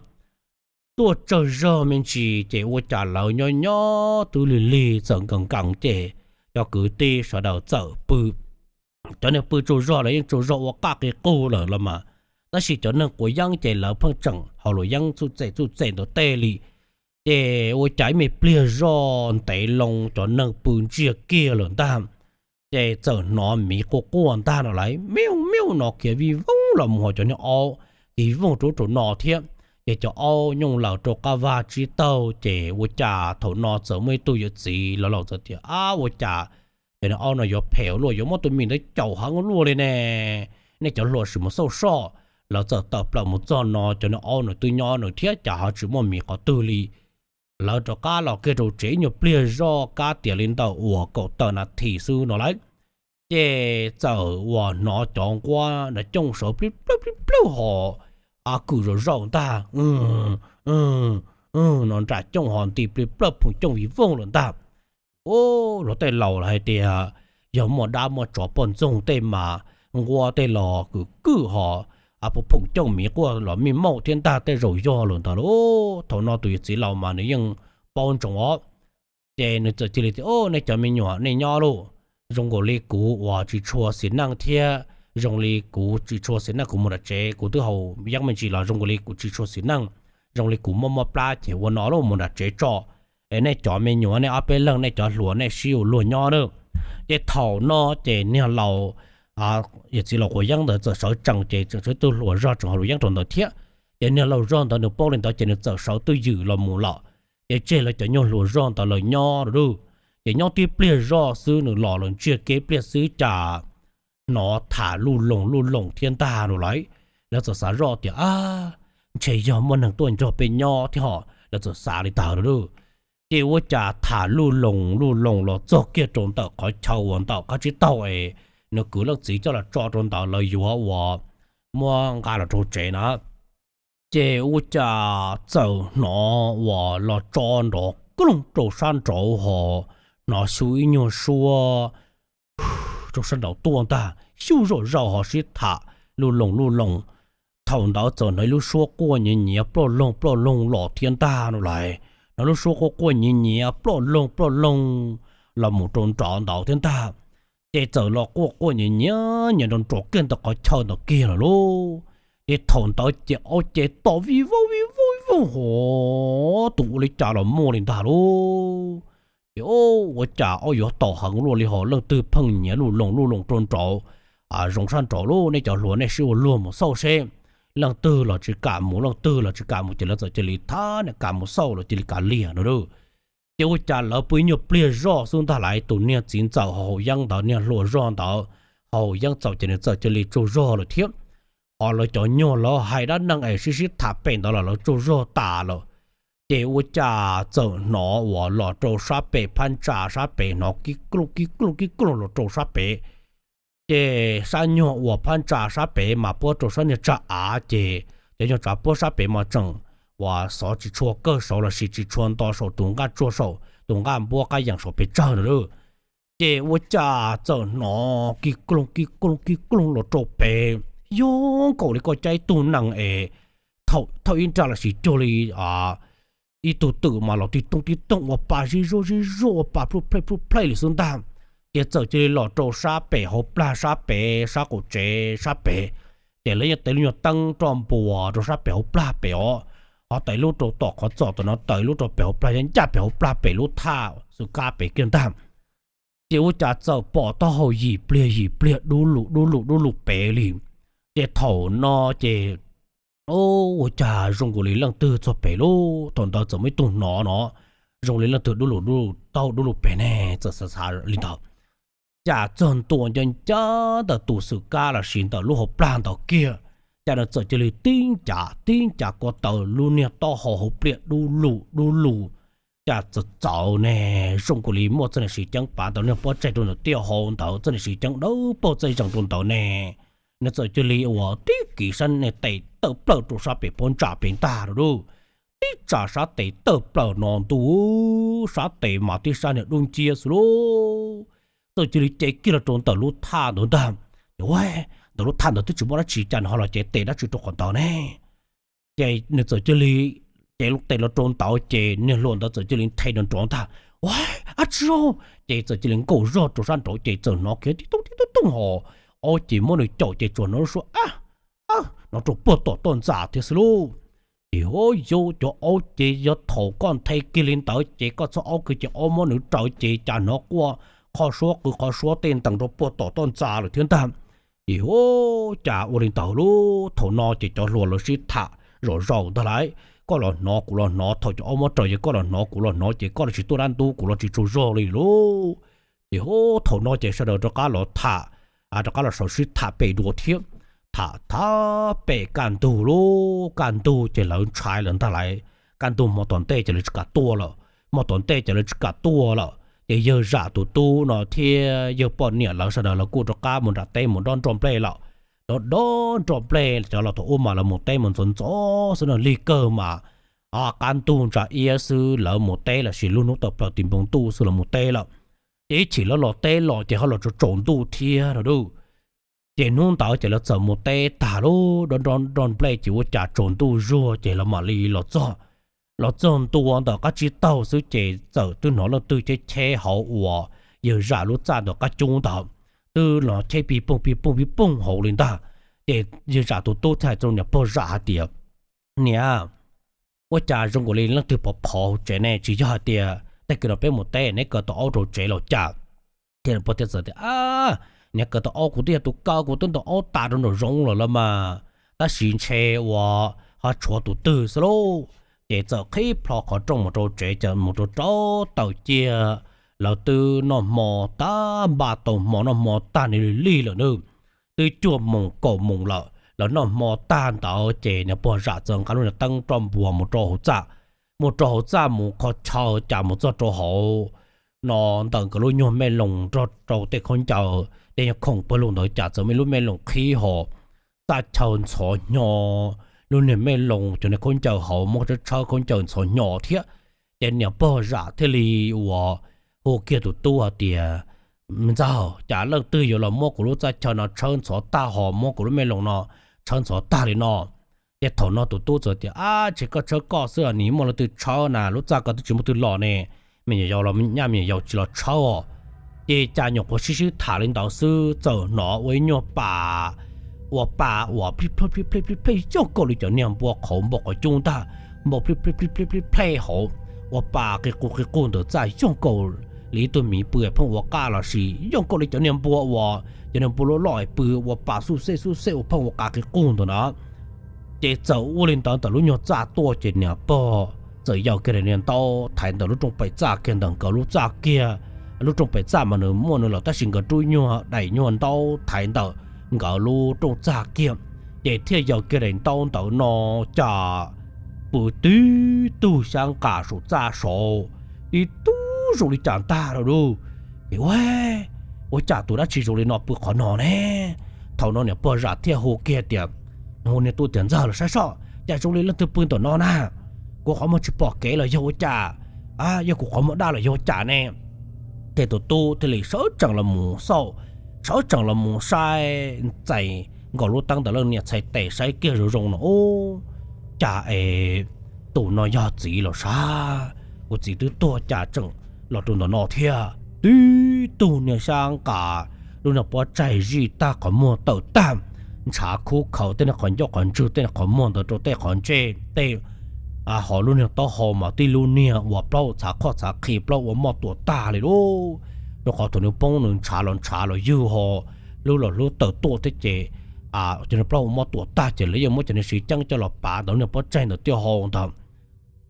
Tuaj tsawg zog me ntsis ces ua cas lawv nyob nyob twb lig lig txawm nkees nkees ces cov kwv tij sawv daws txawm pw. Cov neeg pw tsaug zog lawv yeej tsaug zog ua qaj qi qug lawm los mas, tab sis cov neeg quav yeeb ces lawv pheej tseem haus luam yeeb txuj txem txuj txem ntawd tej li. Ces ua cas ib me pliag zoj ntev loo cov neeg pw ntsiag kiag lawm ntag. Ces txawm hnov miv quaj quaj ntag no lawm, miuj miuj no khiav vij voog los mus ho cov niag aub vij voog rau ub rau no thiab. Ces cov aub nyooj laws rau qab vaj tsib taug ces ua cas thaum no txawm muaj ib tug yawm txiv los laus txawm tias ab ua cas cov niag aub no yuav phem ua luaj, yuav muab tus mim ntawd caum heev ua luaj li ne. Nej cov hluas sim mus xauj soj. Lawv txawm tawm plaws mus txog no cov niag aub nws twb nyob nws thiab cas ho tsis muaj miv qhov twg li. Lawv rov qab los kiag rau tsev ib nyuag pliag zoj kab tias li ntawm uas kaum tawm nas this xwb no lawm. Ces txawm uas hnov cov nquab nram cooj sawv plib plawg plib plawg ho, a kwm zaum zaum ntag, no nram cooj ho nti plib plawg phoom cooj vij voog lawm ntag. Ub, luag tej laus hais tias yog muaj dab muaj tsov poj ntxoog tej mas nquab tej los kwm kwm ho, a phoom cooj miv quaj los mij mauj thiab ntag, tej zaum yog lawm ntag lauj. Thaum no tus yawm txiv laus mas nws yeej paub ntsoov os. Ces nws txawm cia li tias, o, nej cov me nyuam nej nyob lauj, zoo nkaus li kuv uas tsis tshua xis neej thiab zoo li kuv tsis tshua xis neej, kuv mus nram tsev, kuv twb haus yeeb me ntsis los zoo nkaus li kuv tsis tshua xis neej, zoo li kuv mob mob plab ces ua no lauj, mus nram tsev tso. Es nej cov me nyuam nej ob peb leeg nej cov hluas nej sib ua luag nyob na. Ces thaum no ces niag laus, yawm txiv laus quav yeeb ntawd txawm sawv tsees ces tseem tshuav ib tug hluas zog tseem haus luam yeeb rau ntawd thiab. Ces niag laus zog ntawd nws paub li ntawd ces nws txawm sawv twj ywm los mus lawm. Ces tseg lawv cov nyuag hluas zog ntawd lawm nyob lawm lauj. Ces nyob tib pliag zoj xwb nws los lawm ntsiag kiag ib pliag xwb cas hnov tham luj loos luj loos thiab ntag no lawm. Lawv txawm xav zoj tias, a, ntshe yog muaj neeg tuaj nrog peb nyob thiab ho, lawv txawm xav li ntawd lawm lauj. Ces ua cas tham luj loos luj loos los txog kiag rau ntawm qhov chaw uas ntawm qab tsib taug es nws kwv leej txiv coj los tso rau ntawd lawv yuav uas muab nqa los rau tsev na. Ces ua cas txawm hnov uas los tso nrov klooj rau sab nraud ho, hnov xyu ib nyuag suab rau sab nraud tuaj ntag, xyuj zom zaws ho sib tham luj loos luj loos. Thaum ntawd txawm hnov ib lub suab quaj nyiav nyiav ploj loog ploj loog los thiab ntag no lais. Hnov lub suab quaj quaj nyiav nyiav ploj loog ploj loog los mus rau nrov ntawd thiab ntag. Ces txawm los quaj quaj nyiav nyiav nyiav nrov nrov kiag ntawm qhov chaw ntawd kiag lawm lauj. Ces thaum ntawd ces ob cev tom vij voog vij voog vij voog hov tus ua li cas los muaj li ntag lauj. Ces ua cas ob yuav tom heev luaj li ho leej twg pheej nyiav luj loos luj loos rau nraud, zoo sab nraud lauj. Nej cov hluas nej sib ua luag mus xauj seb. Leej twg los tsis kam mus, leej twg los tsis kam mus ces lawv txawm cia li thab niam kam mus xauj los cia li kav liam no lauj. Ces ua cas lawv pw ib nyuag pliag zoj xwb ntag lais, tus niag txiv ntxawm haus yeeb ntawd, niag hluas zog ntawd haus yeeb txaus ces nws txawm cia li tsaug zog lawm thiab. Ho lawv cov nyuag lawv hais dab neeg es sib sib tham pem ntawd los lawv tsaug zog tas lawm. Ces ua cas txawm hnov uas los rau sab pem phab ntsa sab pem hnov kib klooj kib klooj kib klooj los rau sab pem. Ces sab nyuag uas phab ntsa sab pem mas puab rau sab nyuag tsag av ces cov nyuag tsav puab sab pem mas tseem uas xov tsis tshua kawg saud lossis tsis tshua nto saum tus nqaj tsuag saum tus nqaj npuab qab yees saum pes tsawg no lauj. Ces ua cas txawm hnov kib klooj kib klooj kib klooj los rau pem, yog nkaus li koj caij ib tug nees es thauj ib nra lossis cuag li ib tug twm mas los tib tooj tib tooj ua pa zib zuag zib zuag ua pa plhuj plej plhuj plej li xwb ntag. Ces txawm cia li los rau sab pem hauv plag sab pem sab qaum tsev sab pem. Ces lawv yeej tes lub nyuag teeb roj npuas rau sab pem hauv plag pem os, ho tes lub rau tom qhov txos tom no, tes lub rau pem hauv plag, yeej ncaj pem hauv plag pem lub thaj xwm kab pem kiag ntag. Ces ua cas txawm pom taub hau yim pliag yim pliag dub lug dub lug dub lug pem li. Ces thaum no ces ua cas zoo nkaus li leej twg txog pem lauj. Thaum ntawd txawm muaj ib tug hnov no zoo li leej twg dub lug dub lug taub hau dub lug pem ne, txawm xav xav li ntawd. Cas txog ntua ncaj ncaj ntawm tus xwm kab lossis ntawm lub hauv plag ntawd kiag, cas nws txawm cia li tib ncav tib ncav ko taw lub niag taub hau hauv pliaj dub lug dub lug. Cas txawm txawv ne, zoo nkaus li muaj txoj niag siv ceeb pav ntawd niag pob tsaig rau ntawm tiaj hau ntawd, txoj niag siv ceeb dawb paug txaij zees rau ntawd ne. Nws txawm cia li uas tib kiv sab niag tes tawm plaws rau sab pem pob ntsa pem ntag lauj. Tib tsa sab tes tawm plaws no ntuj, sab tes mas tib sab niag dub nciab xwb lauj. Txawm cia li cev kiag los rau ntawm lub thaj ntawd ntag. Ua, ntawm lub thaj ntawd twb tsis muaj dab tsi cas nws ho los cev tes dab tsi rau qhov ntawd ne. Ces nws txawm cia li cev tes los rau ntawd ces niag hluas ntawd txawm cia li nthe nrov nrov ntag. Ua, ab tsi, ces txawm cia li nkaum zog rau sab nraud ces txawm hnov kiag tib tooj tib tooj tooj hos, ob ces muab nws caum ces tsuas hnov lub suab ab, hnov rau puag tom toj ntxa thiab xwb lauj. Ces ua, yus cov aub ces yog thaum koj nthe kiag li ntawd ces koj txhob aub kiag ces aub muab nws raws ces cas hnov quaj qhov suab qw qhov suab tej ntees rau puag tom toj ntxa lawm thiab ntag. Ces ua, cas ua li ntawd lauj. Thaum no ces cov hluas lawv sib tham zom zaws ntag lauj, koj los hnov kuv los hnov, thaum cov aub muab raws ces koj los hnov kuv los hnov ces koj los tsis tuaj dab ntub kuv los tsis tsaug zog li lauj. Ces ua, thaum no ces sawv daws rov qab los tham, rov qab los saum sib tham pem dua thiab. Tham thab pem kaj ntug lauj, kaj ntug ces lawv ntshai lawm ntag lauj. Kaj ntug hmo tom ntej ces lawv tsis kam tuaj lawm, hmo tom ntej ces lawv tsis kam tuaj lawm ces yawg zam tus tub no thiab yawg poj niam lawv sawv daws lawv kuj rov qab mus nram teb mus dob nroj nplej lawm. Dob dob nroj nplej cov los thaum ub mas lawv mus teb mus ntxov ntxov xwb no, lig kawg mas qab ntug ntsa iab xwb lawv mus teb lossis lub hnub tawm plaws ti npoo ntuj xwb lawv mus teb lawm. Ces ib chim lawv los teb los ces ho los tsaus tsaus ntuj thiab no lauj. Ces hnub ntawd ces lawv txawm mus teb tag lauj, dob dob nroj nplej ces ua cas tsaus ntuj zuag ces lawv mam li los txog. Los txog ntua ntawm qab tsib taug xwb ces txawm twb hnov leej twg cheb cheb hauv uas yawg zam lub txaj ntawm qab cub ntawd, twb los cheb pig poog pig poog pig poog hauv li ntag. Ces yawg zam tus tub thiaj hais rau niam pog zam hais tias, Niam, ua cas zoo nkaus li leej twg phov phov hauv tsev ne, tsis yog hais tias tag kis no peb mus teb neb kaw tau aub rau tsev los cas? Ces niam pog thiaj txawm tias, Niam, kaw tau aub, kuv twb yog tus kaw, kuv twb ntaus aub tas rau nraum zoov lawm los mas, tab sis ntshe uas ho tshuav tus twg xwb lauj. Ces txawm qhib plho qhov rooj mus rau tsev, ces mus rau rau taws ciaj, lawv twb noj hmo tag, npaj tau hmo noj hmo tag, nws lig lig lawm nawb. Twb cuaj moos kaum moos lawm, lawv noj hmo tag ntawd ces niam pog zam txawm nqa lub niag teeb roj npuas mus rau hauv txaj. Mus rau hauv txaj mus kho chaw cas mus txog rau hauv no ntawm nkawd lub nyuag me loos nrog rau tej khaub ncaws, tej nyuag khoom pawg lug ntawd cas txawm muaj ib lub me loos qhib hos, txaj chaw ntxhov hnyo, lub niag me loos cov niag khaub ncaws hauv muab tshawb tshawb khaub ncaws ntxhov hnyo thiab. Ces niam pog zam thiaj li uas hu kiag tus tub hais tias, Me ntxawg, cas leej twg yuav los muab kuv lub txaj chaw no tshawb ntxhov tag ho muab kuv lub me loos no tshawb ntxhov tag li no? Ces thaum no tus tub txawm tias, Ab, tsis koj tshawb koj xwb, nim muaj leej twg tshawb na, lub txaj ko twb tsis muaj twg los ne, me nyuam yaus los nyaj me nyuam yaus tsis los tshawb os. Ces cas nyuam qhuav sib sib tham li ntawd xwb txawm hnov ua ib nyuag pas, ua pas uas plij plhej plij plhej plij plhej yooj nkaus li cov niag npua qhauv npua qhov cub ntag, npau plij plhej plij plij plij plhej hauv, ua pas qi qus qi qus ntawm txaj yooj nkaus li ib tug miv pw pheej ua qaj los sis yooj nkaus li cov niag npua uas, cov niag npua loj loj pw ua pas xub xej xub xej ua pheej ua qaj qi qus ntawd na. Ces txawm ua li ntawd ntawm lub nyuag txaj tuaj ces niam pog txawm yawg kiag daim niag ntaub thaiv ntawm lub rooj pem txaj kiag ntawm nkawd lub txaj kiag. Lub rooj pem txaj mas nws muaj nws lawm tab sis nkawd rub nyuag daim nyuag ntaub thaiv ntawm nkawd lub rooj txaj kiag, ces thiaj yawg kiag daim ntaub ntawd no cas pw tib tug xyab nqas saum txaj saud, tib tug zoo li cas ntag lauj. Ces ua, ua cas tus dab tsi zoo li no pw qhov no ne? Thaum no niam pog zam thiaj hu kiag tias, hu niag tub tias, Ntxawg, los saib soj, cas zoo li leej twg pw ntawm no na? Kuv qhov muag tsis pom kev los yog ua cas? Yog kuv qhov muag daj los yog ua cas ne? Ces tus tub thiaj li sawv tsees los mus xauj, sawv tsees los mus saib ntxais nkaus lub teeb ntawm leej niam txhais tes saib kiag zoo zoo no, Ub, cas es tus no yog txiv los sav? Kuv txiv twb tuag cas tseem los rau ntawm no thiab? Tib tug niag xyab nqas, lub niag pob tsaig zij tag, qhov muag tawm tag, ntshav khub khawv tej niag qhov ncauj qhov ntswg tej niag qhov muag ntawd rau tej qhov ntsej tej, hos lub niag taub hau mas tib lub niag ua plaub txhav qhoj txhav qhi plaub ua moj tuam tag li lauj. Rau qhov thaum nws poob nws ntshav los ntshav los ywg ho, hlub los hlub tawm tuaj thiab ces, ces nws plaub ua moj tuam tag ces lawv yeej muab cov niag siv ceeb coj los pav ntawm lub niag pob tsaig ntawm tiaj hau ntag.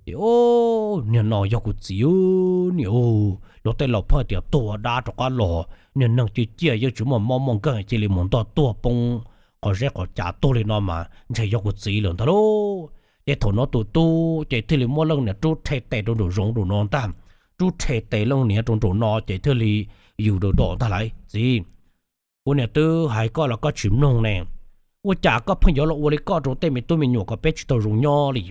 Ces, Ub, niag no yog kuv txiv niam, luag tej laus pheej tias tuag dab rov qab los, niag neeg ciaj ciaj yeej tsis muaj mob muaj nkeeg cia li mus ntog tuag poob qhov zeb qhov cav tuag li no mas ntshe yog kuv txiv lawm ntag lauj. Ces thaum no tus tub ces thiaj li muab leej niam rub rhe tes rau nraum zoov nraum no ntag, rub rhe tes leej niam rau nraum no ces thiaj li yws daws dos ntag lauj, Txiv, kuv niam twb hais koj los koj tsis mloog ne. Ua cas koj pheej yuav los ua li koj rau tej me tub me nyuam kom peb tsis tau zoo nyob li?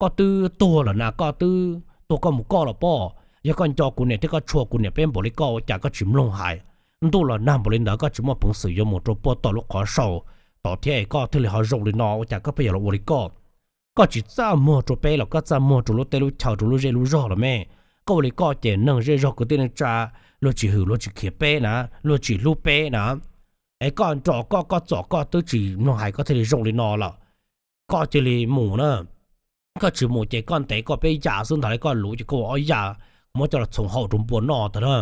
Koj twb tuag lawm na, koj twb tuag koj mus koj los pob. Yog koj nco kuv niam thiab koj tshua kuv niam peb npaum li koj ua cas koj tsis mloog hais? Ntuj los nag npaum li ntawd koj tsis muaj peev xwm yuav mus rau puag tom lub qhov saum tod thiab es koj thiaj li ho zoo li no, ua cas koj pheej yuav los ua li koj? Koj tsis txaj muag rau peb los koj txaj muag rau lub teb lub chaw rau lub zej lub zog los me. Koj ua li koj ces neeg zej zog kwv tij neej tsa luag tsis hwm luag tsis khiav peb na, luag tsis hlub peb na. Es koj nrog koj koj txom koj twb tsis mloog hais koj thiaj li zoo li no lawm. Koj cia li mus na. Koj tsis mus ces koj ntev koj peb yam xwb ntag lauj, koj luv ces koj ua ob yam, muab coj los txhoov haum rau npua noj tag na.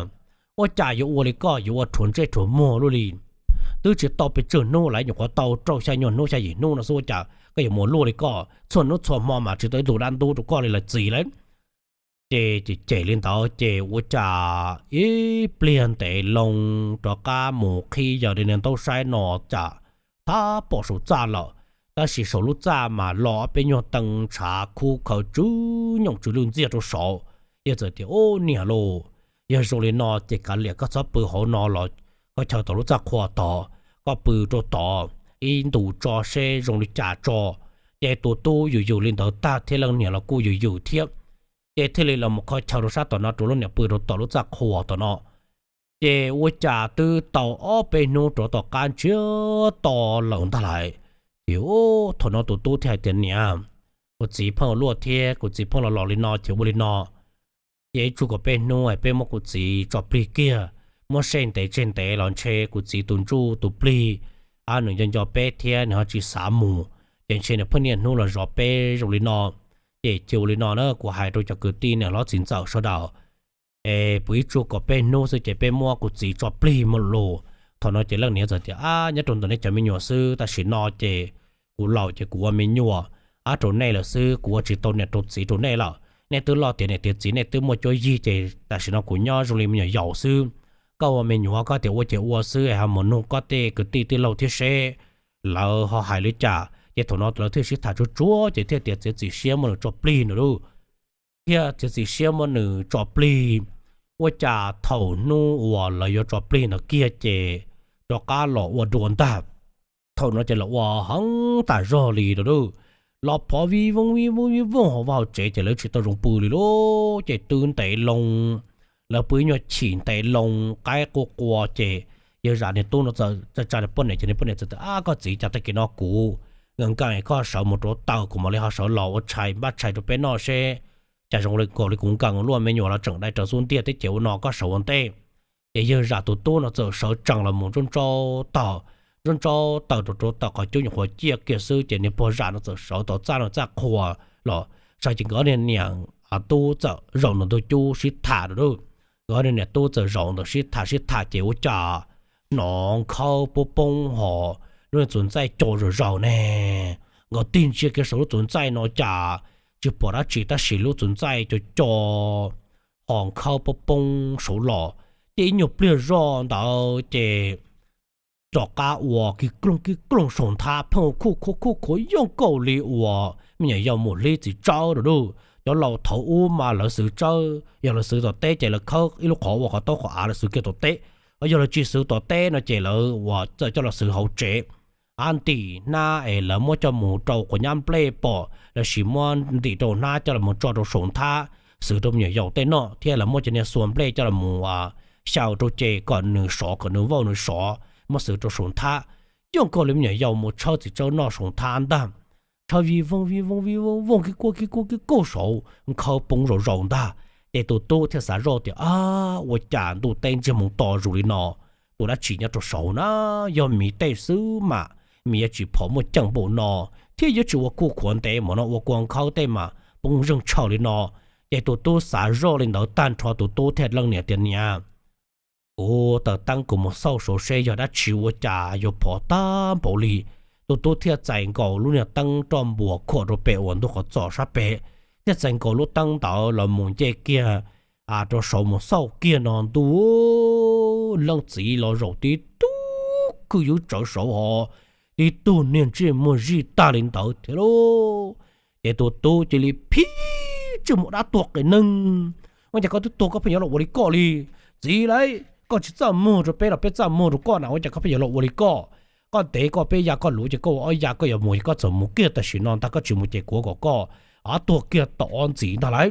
Ua cas yuav ua li koj yuav ua rhuav ntsej rhuav muag luaj li? Twb tsis tau pes tsawg hnub lawm, nyuam qhuav tau rau xya nyuag hnub xya yim hnub no xwb ua cas koj yuav mus luaj li koj? Txhua hnub txhua hmo mas tsis tau ib tug dab ntub rau koj li los txiv lauj. Ces cem cem li ntawd ces ua cas ib pliag ntev loo rov qab mus qhib yawg daim niag ntaub saib no cas thab pom saum txaj lawm, tab sis saum lub txaj mas lo ob peb nyuag tee ntshav khub khawv tsw nyooj tsw lwj ntxiag rau saud. Yawg txawm tias, Ub, niam lauj, yog zoo li no ces kav liam koj txhob pw hauv no los, koj chaw tom lub txaj qhua tod, koj pw rau tod ib ntus tso seb zoo li cas tso. Ces tus tub yws yws li ntawd tag thiab leej niam los kuj yws yws thiab. Ces thiaj li los mus kho chaw rau sab tom no rau lub niam pw rau tom lub txaj qhua tom no. Ces ua cas twb tau ob peb hnub rov tom qab ntsiag to lawm ntag lauj. Ces thaum no tus tub thiaj hais tias, Niam, kuv txiv pheej ua luaj thiab kuv txiv pheej los los li no ces ua li no, ces ib tsug kom peb hnub peb muab kuv txiv tso plig kiag, muab sej ntev tseg ntev los ntshe kuv txiv tus ntsuj tus plig, nws nco nco peb thiab nws ho tsis xav mus, ces ntshe nws pheej niaj hnub los zov peb zoo li no. Ces cia ua li no na, kuv hais rau cov kwv tij niam hlob txiv ntxawm sawv daws, es puas ib tsug kom peb hnub xwb ces peb muab kuv txiv tso plig mus lus. Thaum no ces leej niam txawm tias, Ab, nyob rau ntawm nej cov me nyuam xwb, tam sim no ces kuv laus ces kuv ua me nyuam, ab, rau nej lawm xwb, kuv ua tsis tau niam rau txiv rau nej lawm. Nej twb loj tiav niam tiav txiv, nej twb muaj cuab yig ces tam sim no kuv nyob zoo li me nyuam yaus xwb. Koj ua me nyuam koj tias ua ces ua xwb, ho mus nug koj tej kwv tij tij laug thiab seb lawv ho hais li cas. Ces thaum no lawv thiaj sib tham tsuag tsuag ces thiaj tias txiav txim siab muab nws tso plig no lauj. Thiaj txiav txim siab muab nws tso plig. Ua cas thaum hnub uas lawv yuav tso plig ntawd kiag ces rov qab los ua dua ntag. Thaum no ces los ua heev tas zog li lauj. Los phov vij vooj vij vooj vij vooj hauv vaj hauv tsev ces lawv tsis tau zoo pw li lauj. Ces twb ntev loo lawv pw ib nyuag chim ntev loo qaib quaj qua ces yawg zam niag tub no txawm tsa tsa niag poj niam ces niag poj niam txawm tias, Ab, koj txiv, cas tag kis no kuv nkees nkees koj sawv mus rau taws, kuv mam li ho sawv los ua tshais npaj tshais rau peb noj seb cas zoo li kuv nkees luaj me nyuam los tseem dai raws xub ntiag thiab ces ua no koj sawv ua ntej. Ces yawg zam tus tub no txawm sawv tsees los mus ntsauj ntsauj taws, ntsauj ntsauj taws rau rau taws qhov cub nyuam qhuav ciaj kiag xwb ces niag pog zam no txawm sawv tau txaj no txaj qhua los saib ces nkawd niag niam tub txawm zaum ntawm ntug cub sib tham lawm. Nkawd niag niam tub txawm zaum ntawm sib tham sib tham ces ua cas hnov nkhawb poob poob ho lub niag txuas ntxaij co zom zaws ne. Nkawd tig ntsia kiag saum lub txuas ntxaij no cas tsis pom dab tsi tab sis lub txuas ntxaij co co ho nkhawb poob poob saud los. Ces ib nyuag pliag zoj ntawd ces rov qab ua kig kloog kig kloog saum nthab pheej khuj khuav khuj khuav yooj nkaus li uas me nyuam yaus mus hlib txiv tsawb rau lawm. Cov laus thaum ub mas lawv xwv tsawb, yog lawv xwv tom teb ces lawv khawb ib lub qhov ua qhov taub qhov av lawv xwv kiag tom teb, yog lawv tsis xwv tom teb no ces lawv ua txawm coj los xwv hauv tsev. Ab, ntim hnab es lawv muab coj mus rau quav nyab nplej pom lossis muab ntim rau hnab coj los tso rau saum nthab xwv rau me nyuam yaus tej noj thiab lawv muab cov niag xuas nplej coj los xyaw rau ces kom nws sov kom nws vauj nws sov muab xwv rau saum nthab. Yooj nkaus li me nyuam yaus mus tshawb txiv tsawb noj saum nthab ntag. Tshawb vij vooj vij vooj vij vooj vooj kig kuj kig kuj kig kuj saud nkhawb poob zom zaws ntag. Ces tus tub thiaj xav zoj tias, Ab, ua cas ntuj teb ntsiag moo to zus li no, tus dab tsi nyob rau saud na? Yog miv tej xwb mas miv yuav tsis phom muaj ceem npaum no thiab yuav tsis ua khuj khuav ntev mus no, ua kua nkhawb tej mas poob zeeg tshaws li no. Ces tus tub xav zoj li ntawd tag nrho tus tub thiaj leej niam tias, Niam, kuv taws teeb kuv mus xauj saud seb yog dab tsi ua cas yuav phom tag npaum li. Tus tub thiaj txais nkaus lub niag teeb roj npuas khuam rau pem uas ntug qhov txos sab pem, thiaj txais nkaus lub teeb ntawd los mus nce kiag rau saud mus xauj kiag no ntuj, leej txiv los zaum tib tug kwj ywb tsawv saud ho tib tug niag ntsej muag zij tag li ntawd thiab lauj. Ces tus tub cia li phib tsij mus dab tuag qias neeg. Ua cas koj twb tuag koj pheej yuav los ua li koj li? Txiv lauj, koj tsis txaj muag rau peb los peb txaj muag rau koj na, ua cas koj pheej yuav los ua li koj? Koj ntev koj peb ya koj luv ces koj ua ob ya koj yuav mus ces koj txawm mus kiag tam sim no ntag, koj tsis mus ces kuv kom koj ob tuag kiag tom ob ntxiv ntag lauj.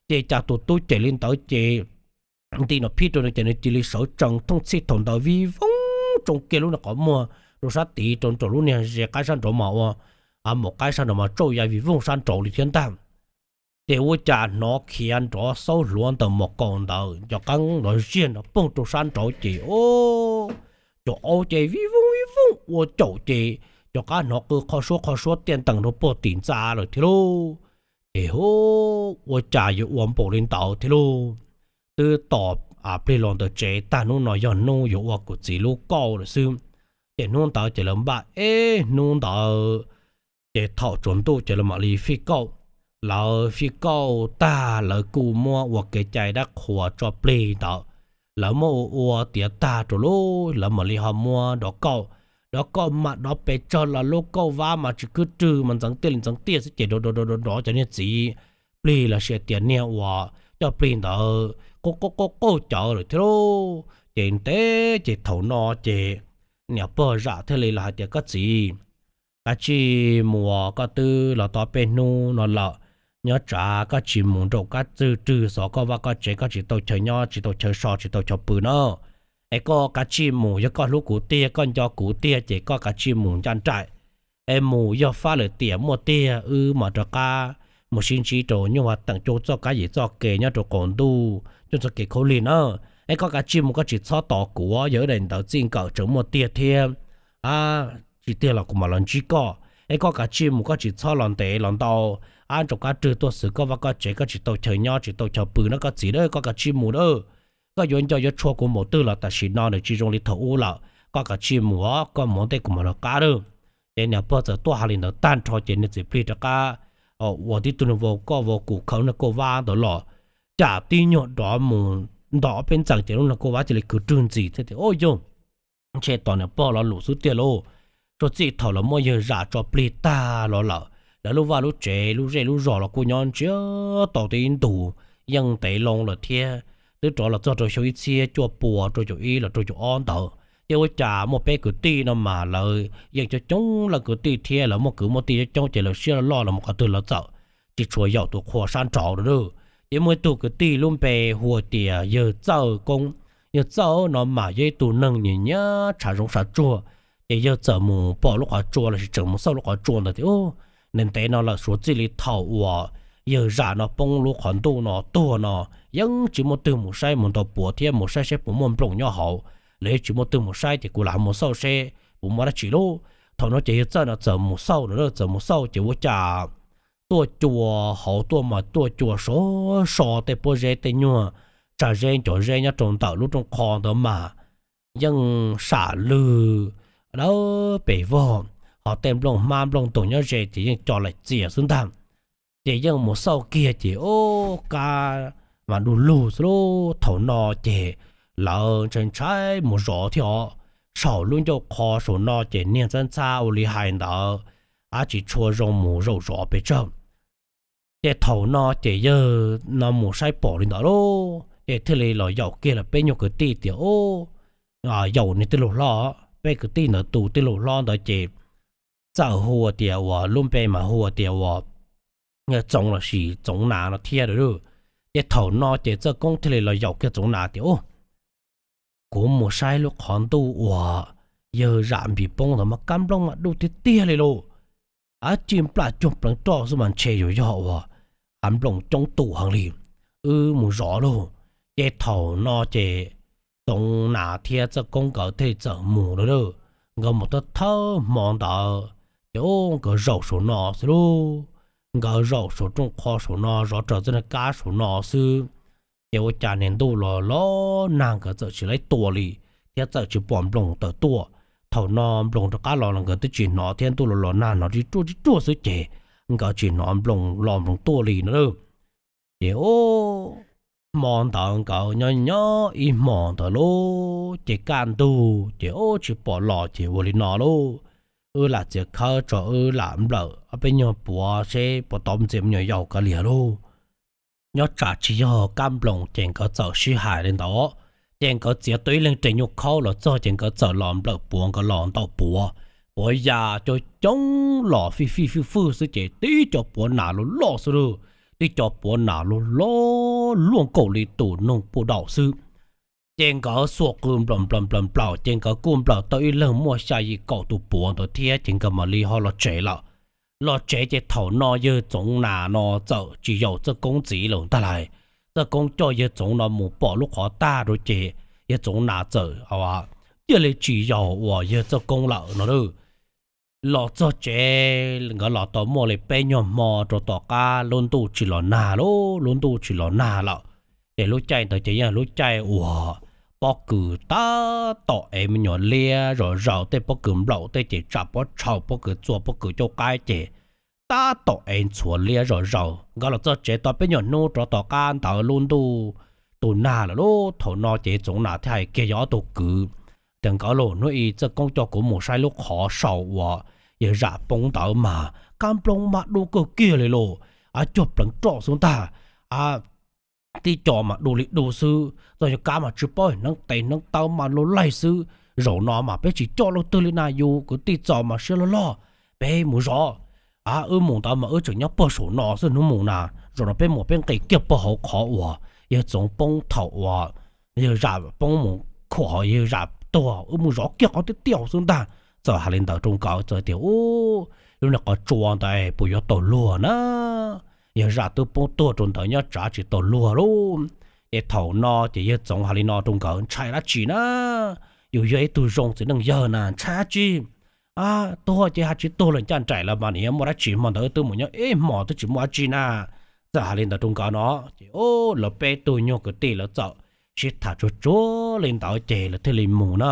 Ces cas tus tub cem li ntawd ces nti no phib rau nws ces nws cia li sawv tsees thooj txhij thaum ntawd vij vooj tsoo kiag lub niag qhov muag rau sab tid rau nraum lub niag ze qaib sab nraud mas ua, a, maum qaib sab nraud mas tsauj ya vij vooj sab nraud li thiab ntag. Ces ua cas hnov khiav nrov xaub hluav ntawm mos kaus ntawd cov qeeb nrov ziag nrov poog rau sab nraud ces, o, cov aub ces vij vooj vij vooj ua caum ces cov qab hnov qw qho suab qho suab tiaj ntees rau puag tim ntxa lawm thiab lauj. Ces hu, ua cas yuav ua npaum li ntawd thiab lauj. Twb tos plig los ntawm tsev tag, hnub no yog hnub yuav ua kuv txiv lub kauj lawm xwb. Ces hnub ntawd ces lawv npaj ib hnub ntawd, ces thaum tsaus ntuj ces lawv mam li fij kauj. Lawv fij kauj tag lawv kuj muab ua kev cai dab qhuas tso plig ntawd, lawv muab ua ua tiav tag rau lub lawv mam li ho muab dov kauj. Dov kauj mas dov pes tsawg los lub kauj vab mas tsis khwb rwg mas ntxeev tiaj li ntxeev tiaj xwb ces dov dov dov dov cov niag txiv plig los sis tias niag uas coj plig ntawd qauj qauj qauj qauj cawv lawm thiab lauj. Ces ntev ces thaum no ces niam pog zam thiaj li los hais tias, Koj txiv, kav tsij mus, koj twb los tau peb hnub no lawm, nyob tsam koj tsis mus nraum kab tswg rwg xov koj vaj koj tsev, koj tsis tau chaw nyob tsis tau chaw so tsis tau chaw pw na. Es koj kav tsij mus, yog koj hlub kuv tiag koj nco kuv tiag ces koj kav tsij mus ncaj nraim. Es mus yog fab lawm tiam muaj tiag wb mam rov qab mus sib ntsib rau nyuj vaj teem cuj txoj kab yim txoj kev nyob rau qaum ntuj cuj txoj kev khaub lig na. Es koj kav tsij mus, koj tsis txhob tos kuv, yog wb daim ntawv txij nkawm tseem muaj tiag thiab, a, tsis tiag los kuv mam los ntsib koj. Es koj kav tsij mus, koj tsis txhob los ntev los ntau, a, nraum kab rwg tuaj xwv koj vaj koj tsev koj tsis tau chaw nyob tsis tau chaw pw na koj txiv a, koj kav tsij mus a. Koj yuav nco yuav tshua kuv npaum twg los tam sim no nws tsis zoo li thaum ub lawm, koj kav tsij mus os, koj mus ua ntej kuv mam los qab a. Ces niam pog txawm tuaj hais li ntawd tag nrho ces niag txiv plig rov qab ua tib tug niag vau koj vau kuv khawb niag kauj vab ntawd los, cas tib nyuag dov mus nto ob peb ntxees ces lub niag kauj vab cia li khwv rwg ntxiv thiab tias, Au yog, ntshe tos niam pog lo lus xwb tiag lauj. Txog txij thaum lawv muab yawg zam tso plig tag los lawm, lawv lub vaj lub tsev lub zej lub zos los kuj nyob ntsiag to tau ib ntus, yeej ntev loo lawm thiab, twb rov los txog rau xyoo ib txhiab cuaj pua rau caum ib los rau caum ob ntawd. Ces ua cas muaj peb kwv tij no mas lawv yeej coob coob leej kwv tij thiab lawv muaj kwv muaj tij coob coob ces lawv siab loj loj los mus qhov twg lawv txawm tsis tshua yaum tus qhua sab nraud lawm. Ces muaj ib tug kwv tij lub npe hu tias yawg Txawj Koob. Yawg Txawj no mas yog ib tug neeg nyiam nyiam tshav zoov tshav tsuag, ces yawg txawm mus pom lub qhov tsua lossis tseem mus xauj lub qhov tsua ntawd tias, Ntev ntev no lawm, suav txij li thaum uas yawg zam no poob lub qhov ntuj no tuag no, yeej tsis muaj twg mus saib mus ntaus puav thiab mus saib saib puas muaj nplooj nyob hauv. Lawv yeej tsis muaj twg mus saib ces kuv lam mus xauj seb puas muaj dab tsi lauj. Thaum no ces yawg Txawj no txawm mus xauj no, txawm mus xauj ces ua cas tuaj cua hauv tuaj mas tuaj cua sov so, tej pob zeb tej nyuag tsag zeb ncov zeb nyob rau ntawm lub rooj qho ntawd mas yeej sam lwg dawb pes vog, ho tej nplooj hmab nplooj ntoog nyob ze ces yeej co laim txias xwb ntag. Ces yeej mus xauj kiag ces ub, kab mas du lug xwb lauj. Thaum no ces lawv ntshai ntshai mus zov thiab os. Saum lub ncauj qho saum no ces niag ntxhab ntxhab ua li hais ntawd, ab tsis tshua zoo mus zaum zov pes tsawg. Ces thaum no ces yawg no mus saib pom li ntawd lauj, ces thiaj li los yaum kiag lawv peb nyuag kwv tij tias, Ub, yaum niag tij laug hlob, peb kwv tij ntawd tus tij laug hlob ntawd ces txawm hu tias uas lub npe mas hu tias uas Txoov lossis Txoov Nas no thiab lauj. Ces thaum no ces Txawj Koob thiaj li los yaum kiag Txoov Nas tias, Ub, kuv mus saib lub qhov ntuj uas yawg zam npis poob ntawd mas kab nplooj mas du tiag tiag li lauj. Ab, ci nplas cuag pleev roj xwb mas ntshe yuav yog uas av nplooj coob tus heev li. Wb mus zov lauj. Ces thaum no ces Txoov Nas thiab Txawj Koob nkawd thiaj li txawm mus lawm. Nkawd mus thawj thawj hmo ntawd ces ub, nkawd zaum saum no xwb lauj. Nkawd zaum saum rooj qho saum no zov raws txoj niag kab saum no xwb. Ces ua cas niag ntuj los los nag nkawd txawm tsis laib tua li, thiab txawm tsis pom nploos tawm tuaj. Thaum no nploos rov qab los los nkawd twb tsis hnov thiab, ntuj los los nag hnov tib ruaj tib ruaj xwb ces nkawd tsis hnov nploos los nploos tuaj li no. Ces ub, hmo ntawd nkawd nyob nyob ib hmos ntawd lauj, ces kaj ntug ces ub tsis pom los ces ua li no lauj. Wb lam txiav khawb tso, wb lam nplawm ob peb nyuag puav seb puas tau ntxias me nyuam yaus kav liam lauj. Nyob tsam tsis yog kab nploos ces nkawd txawm sib hais li ntawd. Ces nkawd txiav tau ib leeg tes nyuj khaub los txog ces nkawd txawm los nplawm puav, nkawd los ntaus puav. Puav ya coob coob los fij fij fwj fwj xwb ces tib co puav nas loj loj xwb lauj, tib co puav nas loj loj luaj nkaus li tus noog puj daum xwb. Ces nkawd xuas qws nplawm nplawm nplawm nplawm ces nkawd kuj nplawm tau ib leeg muaj xya yim kaum tus puav ntawd thiab ces nkawd mam li ho los tsev lawm. Los tsev ces thaum no yawg Txoov Nas no txawm tsis yaum Txawj Koob ntxiv lawm ntag lauj. Txawj Koob coj yawg Txoov no mus pom lub qhov tag rau ces yawg Txoov Nas txawm cia li tsis yaum uas yawg Txawj Koob lawm no lauj. Los txog tsev nkawd los tau muaj li peb nyuag hmo rau tom qab lub ntuj tsis los nag lauj, lub ntuj tsis los nag lawm. Ces lub caij ntawd ces yog lub caij uas pob kws tab tom ev me nyuam liab zom zaws, tej pob kws nplaum tej ces tsam pob tshauv, pob kws txua, pob kws cauj qaib ces tab tom ev ntxhuav liab zom zaws. Nkawd los txog tsev tau peb nyuag hnub rov tom qab ntawd lub ntuj tus nag lawm lauj. Thaum no ces Txoov Nas thiaj hais kiag yawg ob tug kwv tias, Nkawd lauj, hnub i Txawj Koob coj kuv mus saib lub qhov saum uas yawg zam poob ntawd mas kab nploos mas du kawg kiag li lauj, a cuag pleev roj xwb ntag. A, tib co mas du li du xwb, txoj yog kab mas tsis paub hneev tes hneev taw mas loj laig xwb. Zaum no mas peb tsis coj leej twg li na, yus kwv tij txom mas siab loj loj, peb mus zov. A, wb mus ntawd mas wb tseem nyob pog saum no xwb, hnub mus na, zaum no peb mus peb nqis kiag pog hauv qhov uas yawg Txoov poob thaum uas yawg zam poob mus khuam hauv yawg zam tuag, wb mus zov kiag qhov tiaj tiaj xwb ntag. Txawm hais li ntawd rau nkawd txawm tias, Ub, lub niag qhov tsua ntawd puas yuav tau luag na? Yawg zam twb poob tuag rau ntawd nyob tsam tsis tau luag lauj. Ces thaum no ces yawg Txoov hais li no rau nkawd, Ntshai dab tsi na? Yus yog ib tug zoo txiv neej yawg na, ntshai dab tsi? Tuag ces hais tsis tuag los ncaj nraim lawm mas nws yuav muaj dab tsi, hmo ntawd wb twb mus nyob ib hmos twb tsis muaj dab tsi na. Txawm hais li ntawd rau nkawd no ces ub, lawv peb tug nyuag kwv tij lawv txawm sib tham tsuag tsuag li ntawd ces lawv thiaj li mus na.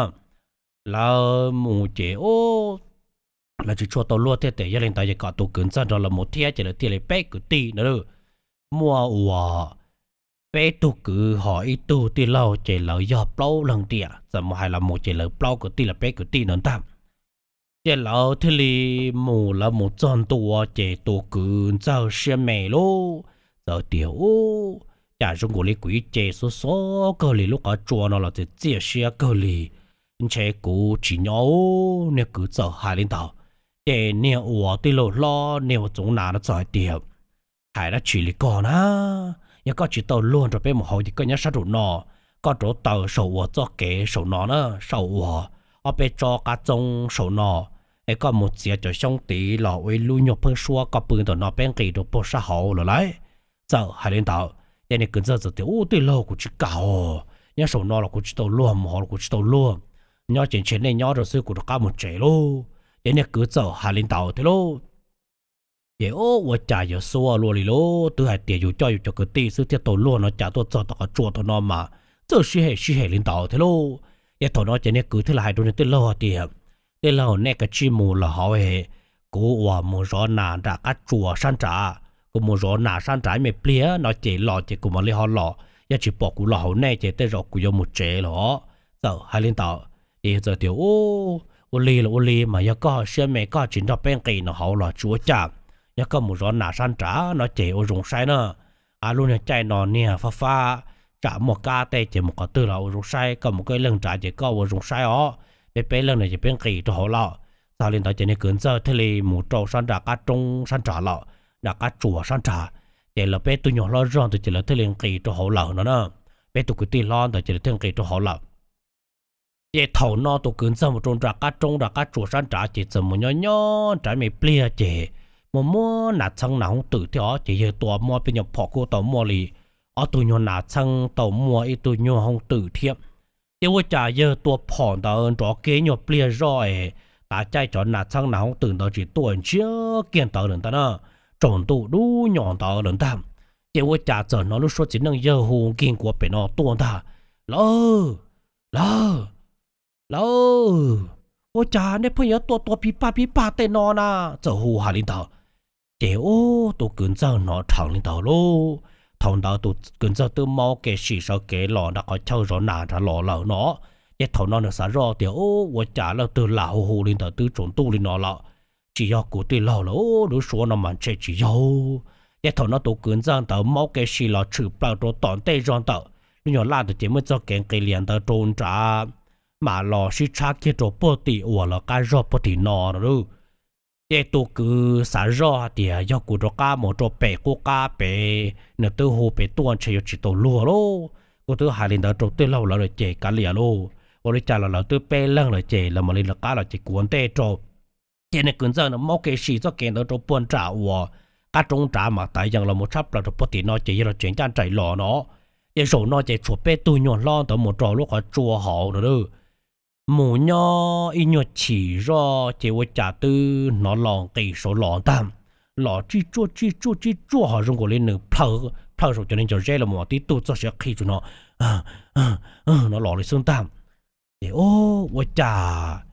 Lawv mus ces ub, lawv tsis tshua tau luag thiab tes, yog li ntawd ces kom tus kwv ntxawg nrog lawv mus thiab ces lawv thiaj li peb kwv tij na. Muaj uas peb tug kwv ho ib tug tij laug ces lawv yog plaub leeg tiam, txawm mus hais los mus ces lawv plaub kwv tij los peb kwv tij no ntag. Ces lawv thiaj li mus, lawv mus txog ntua ces tus kwv ntxawg siab me lauj, txawm tias, Ub, cas zoo nkaus li kuv ib ce xub xob kawg li, lub qhov tsua no los txias txias siab kawg li, ntshe kuv tsis nyob. Niag kwv txawm hais li ntawd. Ces niag uas tij laug hlob niag uas Txoov Nas no txawm hais tias, Hais dab tsi li koj na? Yog koj tsis tau luag nrog peb mus hauv ces koj nyob sab nraum no, koj rauv taws saum uas txoj kev saum no na, saum uas ob peb tsob qab txoob saum no, es koj mus txiav cov xyoob tid los ua ib lub nyuag pheeb suab koj pw ntawm no peb nqis rau puag sab hauv lawm lauj. Txawm hais li ntawd ces niag kwv ntxawg txawm tias, Ub, tij laug, kuv tsis kam os, nyob saum no los kuv tsis tau luag, mus hauv los kuv tsis tau luag, nyob ces ntshe nej nyob rau xwb, kuv rov qab mus tsev lauj. Ces niag kwv txawm hais li ntawd thiab lauj. Ces ua cas yuav xuav luaj li lauj, twb hais tias yus coj yus cov kwv tij xwb thiaj tau luag no cas tuaj txog tom qhov tsua thaum no mas txawj sib hem sib hem li ntawd thiab lauj. Ces thaum no ces niag kwv thiaj li hais rau niag tij laug tias, Tij laug, nej kav tsij mus lawm hauv, kuv uas mus zov nas nram qab tsua sab nrad, kuv mus zov nas sab nrad ib me pliag no ces los ces kuv mam li ho los, yog tsis pom kuv los hauv nej ces tej zaum kuv yuav mus tsev lawm os. Txawm hais li ntawd ces yawg txawm tias, Ua li los ua li mas yog koj ho siab me koj tsis nrog peb nqis no hauv los tsis ua cas, yog koj mus zov nas sab nrad no ces ua zoo saib na. Lub niag caij no niag fab fab, tsam muaj kab tej ces mus qhov twg los ua zoo saib, koj mus koj ib leeg nrad ces koj ua zoo saib os, peb peb leeg no ces peb nqis rau hauv lawm. Txawm li ntawd ces niag kwv ntxawg thiaj li mus rau sab nram qab roob sab nrad lawm, nram qab tsua sab nrad. Ces lawv peb tug nyuag hlob zog ntawd ces lawv thiaj li nqis rau hauv lawm no na. Peb tug kwv tij hlob ntawd ces lawv thiaj nqis rau hauv lawm. Ces thaum no tus kwv ntxawg mus rau nram qab roob nram qab tsua sab nrad ces txawm mus nyob nyob nrad me pliag ces muaj muab nas txheeb nas hooj twm thiab os, ces yawg tua muab peb nyuag phom kuj tau muaj li ob tug nyuag nas txheeb, tau muaj ib tug nyuag hooj twm thiab. Ces ua cas yawg tua phom ntawd nrov kiag nyuag pliag zoj es tav caij cov nas txheeb nas hooj twm ntawd tsis tuaj, ntsiag kiag ntawd lawm ntag na, tsaus ntuj dub nyos ntawd lawm ntag. Ces ua cas txawm hnov lub suab txiv neej yawg hu nkig nkuav pem no tuaj ntag, Lawm, lawm, lawm, ua cas nej pheej yuav tuaj tua pib paj pib paj tej no na? Txawm hu hais li ntawd. Ces ub, tus kwv ntxawg hnov dheev li ntawd lauj. Thaum ntawd tus kwv ntxawg twb maub kev sim sawv kev los nram qhov chaw zov nas nrad los lawm no. Ces thaum no nws xav zoj tias, Ub, ua cas leej twg lam hu hu li ntawd twb tsaus ntuj li no lawm, tsis yog kuv tij laug lawm, lub suab no mas ntshe tsis yog. Ces thaum no tus kwv ntxawg ntawd maub kev sim los tshwm plaws rau tom ntej zog ntawm lub nyuag laj ntawd ces muaj txoj kev nqis lias ntawd rau nrad, mam los sib tshab kiag rau puag tim uas lawv qab zog puag tim no no. Ces tus kwv xav zoj hais tias, Yog kuv rov qab mus rau pem qub qab pem, nws twb hu pem tuaj ntshe yuav tsis tau luag lauj. Kuv twb hais li ntawd rau tij laug lawv lawm ces kav liam lauj, ua li cas los lawv twb peb leeg lawm ces lawv mam li lawv qab los ces kuv ua ntej rau. Ces niag kwv ntxawg no maub kev sim txoj kev ntawd rau puag nram uas qab roob nrad mas tav yees los mus tshab plaws rau puag tim no ces yog los tsev ncaj nraim los no. Ces zaum no ces tshuav peb tug nyuag hlob ntawd mus rau lub qhov tsua hauv no. Mus nyob ib nyuag chim zoj ces ua cas twb hnov los nqis saud los ntag, los tsib tsuaj tsib tsuaj tsib tsuaj ho zoo nkaus li nws plhaw saum cov niag ncov zeb los mus tib tug txog siav qhi tsuas no, no los li xwb ntag. Ces ua cas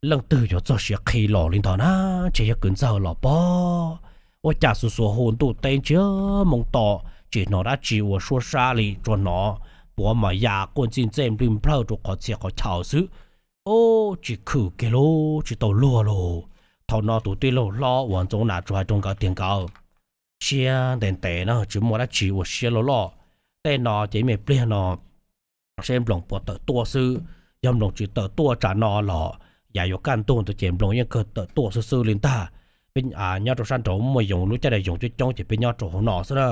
leej twg yuav txog siav qhi los li ntawd na, ntshe yog kwv ntxawg los pob. Ua cas xuas xuas hu ntuj teb ntsiag moo to, tsis hnov dab tsi ua suab sab li, tsuas hnov puav mas ya quaj ntxij ntxej nplij nplawg rau qhov txhia qhov chaw xwb. Ub, tsis khwm kiag lauj, tsis tau luag lauj. Thaum no tus tij laug hlob uas Ntxoov Nas tsuas hais rau nkawd tias nkawd siab ntev ntev na, tsis muaj dab tsi ua siab loj loj. Tej no ces me pliag no seb Nploos puas tawm tuaj xwb. Yog Nploos tsis tawm tuaj tsam no los yav yuav kaj ntug ntawd ces Nploos yeej kawg tawm tuaj xwb xwb li ntag. Nyob rau sab nraud muaj yoov lub caj dab yoov coob coob ces peb nyob rau hauv no xwb na.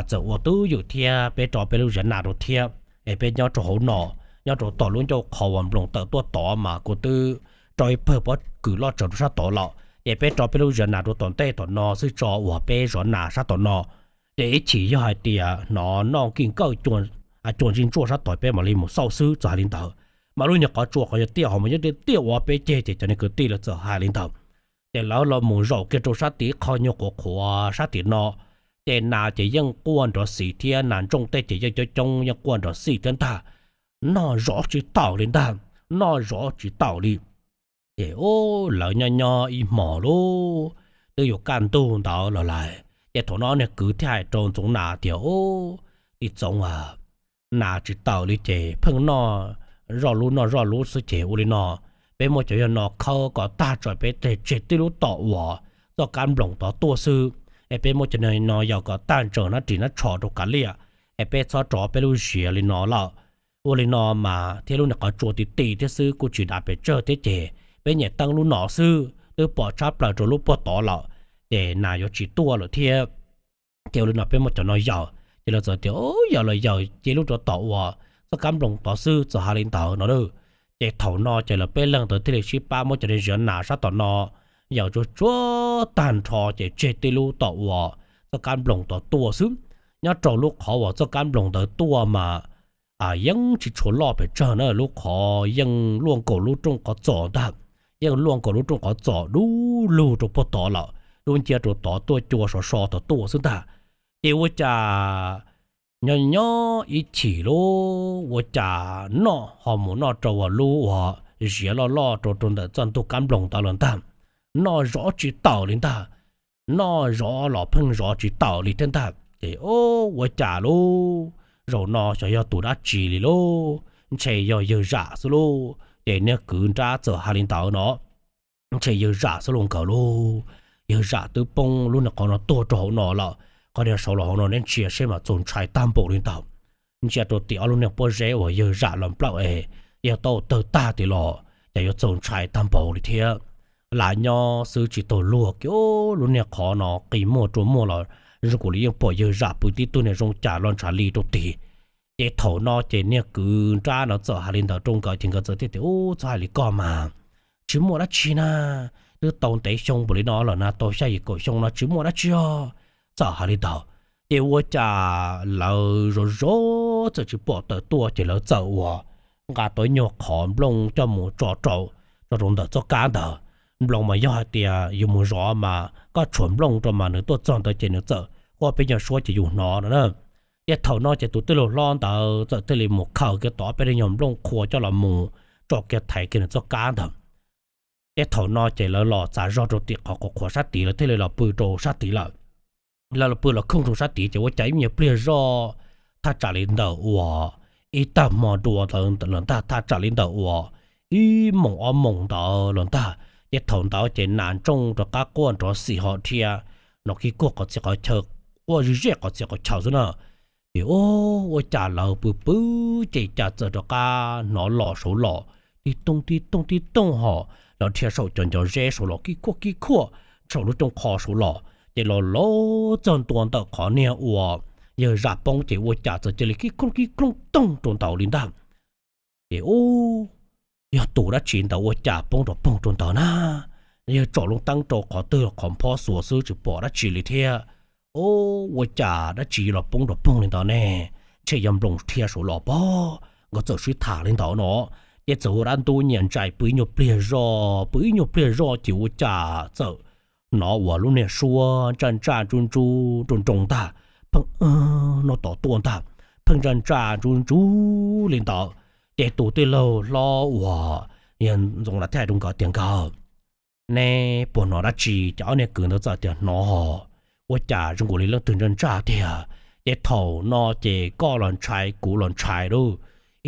Txawm ua twj ywm thiab peb rau peb lub ziav nas rau thiab es peb nyob rau hauv no, nyob rau tom lub ncauj qhov uas Nploos tawm tuaj tod mas kuv twb rau ib pawg pob kws loj tsawv rau sab tod lawm, ces peb rau peb lub ziav nas rau tom ntej tom no xwb tso uas peb zov nas sab tom no. Ces ib chim yog hais tias hnov noj nkij nkawj cuag ntsis ntsuaj sab tod peb mam li mus xauj xwb. Txawm hais li ntawd mas lub nyuag qhov tsua qhov yog tiaj hauv mas nyob tiaj tiaj ua peb ceg, ces cov niag kwv tij lawv txawm hais li ntawd. Ces lawv los mus zaum kiag rau sab tid qhov nyuag qhuav qhuav sab tim no, ces nas ces yeej quaj nrov xis thiab nas ntsooj tej ces yeej coob coob yeej quaj nrov xij thiab ntag. Noj zov tsis taus li ntag, noj zov tsis taus li. Ces ub, lawv nyob nyob ib hmos lauj, twb yuav kaj ntug ntawd los lawm, ces thaum no niag kwv thiaj hais rau Ntxoov Nas tias, Ub, tij Ntxoov a, nas tsis tawm li ces pheej noj zoj lub noj zoj lub xwb ces ua li no, peb muab cov yog no khawb kom tag tso peb tseg tib lub tom uas txoj kab Nploos tod tuaj xwb, es peb muab cov no yog kom tag ntsaws nab ris nab tsho rau kav liam, es peb txhob rov peb lub ziav li no lawm. Ua li no mas thiab lub niag qhov tsua ti ti thiab xwb kuj tsis dav pes tsawg thiab ces peb nyem teeb lub no xwb twb pom tshab plaws rau lub puag tod lawm, ces nas yuav tsis tuaj lawm thiab. Ces ua li no peb muab cov no yawm, Ces lawv txawm tias, Yog los yawm, cia lub rau tom uas txoj kab nploos tod xwb, txawm hais li ntawd no. Ces thaum no ces lawv peb leeg ntawd thiaj li sib pab muab cov niag ziav nas sab tom no yawm tsuag tsuag tag nrho ces tseg tib lub tom uas txoj kab nploos tod tuaj xwb. Nyob rau lub qhov uas txoj kab nploos ntawd tuaj mas yeej tsis tshua loj pes tsawg na, lub qhov yeej luaj nkaus lub rooj qhov txos ntag, yeej luaj nkaus lub rooj qhov txos dub lug rau puag tod lawm, dub nciab rau tod tuaj cua sov so tod tuaj xwb ntag. Ces ua cas nyob nyob ib chim lauj, ua cas noj ho mus noj rau uas lub uas ziav loj loj rau rau ntawm txoj ntug kab nploos ntawd lawm ntag, noj zov tsis tawm li ntag, noj zov los pheej zov tsis tawm li thiab ntag. Ces ua cas lauj, zaum no xyov yog tus dab tsi li lauj, ntshe yog yawg zam xwb lauj. Ces niag kwv nrab txawm hais li ntawd no, Ntshe yawg zam xwb lauj nkawd lauj, yawg zam twb poob lub niag qhov no tuag rau hauv no lawm, qhov niag saud los hauv no neb ntsia seb mas txaus ntshai tag npaum li ntawd. Ntsia rau tim ob lub niag pob zeb uas yawg zam los nplawm es yog tau tawg tag tim los ces yuav txaus ntshai tag npaum li thiab. Lam nyob xwb tsis tau luag kiag lub niag qhov no qis muag rua muag los zoo nkaus li yeej pom yawg zam pw tib tug niag zoo cas los ntshav li rau tim. Ces thaum no ces niag kwv nrab no txawm hais li ntawd rau nkawd ces nkawd txawm thiaj tias, Ub, txhob hais li koj mas, tsis muaj dab tsi na, twb tau ntev xyoo npaum li no lawm na, tau xya yim kaum xyoo no tsis muaj dab tsi os. Txawm hais li ntawd ces ua cas lawv zov zov txawm tsis pom tawm tuaj ces lawv txawm uas nqa tau ib nyuag qhov nplooj coj mus tso rau, tso rau ntawm txoj kab ntawd. Nploos mas yog hais tias yus mus zov mas koj tshuam nplooj rau mas nws tuaj txog ntawd ces nws txawm quaj peb nyuag suab ces yus hnov no na. Ces thaum no ces tus tij laug hlob ntawd txawm thiaj li mus khaws kiag tau peb nyuag nplooj qhua coj los mus tso kiag thaiv kiag nws txoj kab ntawd. Ces thaum no ces lawv los txav zog rau tim qhov qhuav qhuav sab tid, lawv thiaj li los pw rau sab tid lawm. Lawv los pw los khooj rau sab tid ces ua cas ib nyuag pliag zoj thaj tsam li ntawm uas ib tag hmo dua ntawd lawm ntag, thaj tsam li ntawm uas ib moos ob moos ntawd lawm ntag. Ces thaum ntawd ces nas ntsooj rov qab quaj nrov xim ho dhia, nrov kig kuag qhov txhia qhov chaw, quaj zig zej qhov txhia qhov chaw xwb na. Ces ua cas lawv pw pw ces cas txawm rov qab hnov los saud los tib tooj tib tooj tib tooj ho los dhia saum cov ncov zeb saud los kib kuaj kib kuaj saum lub rooj qho saud los ces los los txog ntua ntawm qhov niag uas yawg zam poob ces ua cas txawm cia li kib klooj kib klooj tooj rau ntawd li ntag. Ces ub, yog tus dab tsi ntawd ua cas poob rov poog rau ntawd na? Yawg tsom lub teeb rau qhov twg los qhov phob xuas xwb tsis pom dab tsi li thiab. Ub, ua cas dab tsi los poob rov poog li ntawd ne? Ntshe yog nploos dhia saud los pob. Nkawd txawm sib tham li ntawd no, ces txawm ua dab ntub nyiam ntsais pw ib nyuag pliag zoj, pw ib nyuag pliag zoj ces ua cas txawm hnov uas lub niag suab ntsaj ntsaj ntsub ntsub nroo nroo ntag, pheej noj tom tuaj ntag, pheej ntsaj ntsaj ntsub ntsub li ntawd. Ces tus tij laug hlob uas yawg Ntxoov Lav thiaj hais rau nkawd tias, Nkawd, neb puas hnov dab tsi? Ces ob niag kwv ntawd txawm tias, Hnov hos, ua cas zoo nkaus li leej twg ntsaj ntsaj tiag. Ces thaum no ces koj los ntshai kuv los ntshai lauj,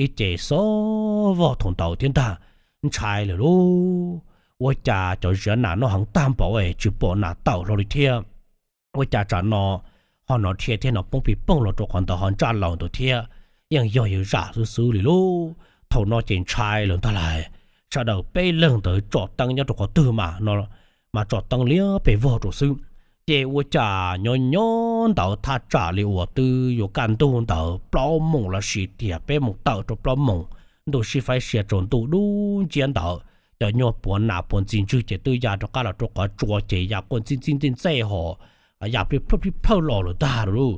ib ce xob vog thaum ntawd thiab ntag, ntshai lawm lauj. Ua cas cov ziav nas noj heev tag npaum es tsis pom nas tawm hlo li thiab. Ua cas tsam no ho hnov dhia thiab hnov poob pig poog los rau qhov ntawd ho ntsaj laus ntawd thiab, yeej yog yawg zam xwb xwb li lauj. Thaum no ces ntshai lawm ntag lauj. Sawv daws peb leeg ntawd tsom teeb nyob rau qhov twg mas no, mas tsom teeb liab pes vog rau xwb. Ces ua cas nyob nyob ntawd thaj tsam li uas twb yuav kaj ntug ntawd plaub moos los sis tias peb moos tawm rau plaub moos, ntuj sib faib sia tsaus ntuj dub nciab ntawd, cov nyuag puav nas puav ntxi ntswg ces twb ya rov qab los rau qhov tsua ces ya quaj ntxij ntxij ntxej ntxej hos, ya plij plawg plij plawg los lawm ntag lauj.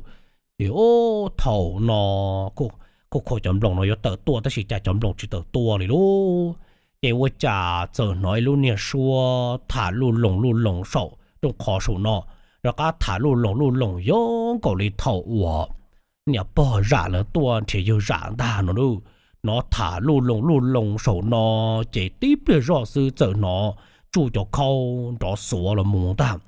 Ces ub, thaum no kuj khuam cov nploos no yuav tawm tuaj tab sis cas cov nploos tsis tawm tuaj li lauj. Ces ua cas txawm hnov ib lub niag suab tham luj loos luj loos saum rooj qho saum no, rov qab tham luj loos luj loos yog nkaus li thaum uas niam pog zam lawv tuaj nrhiav yawg zam ntag no lauj. Hnov tham luj loos luj loos saum no, ces tib pliag zoj xwb txawm hnov tsuj cov khaub nrov xuav los mus ntag.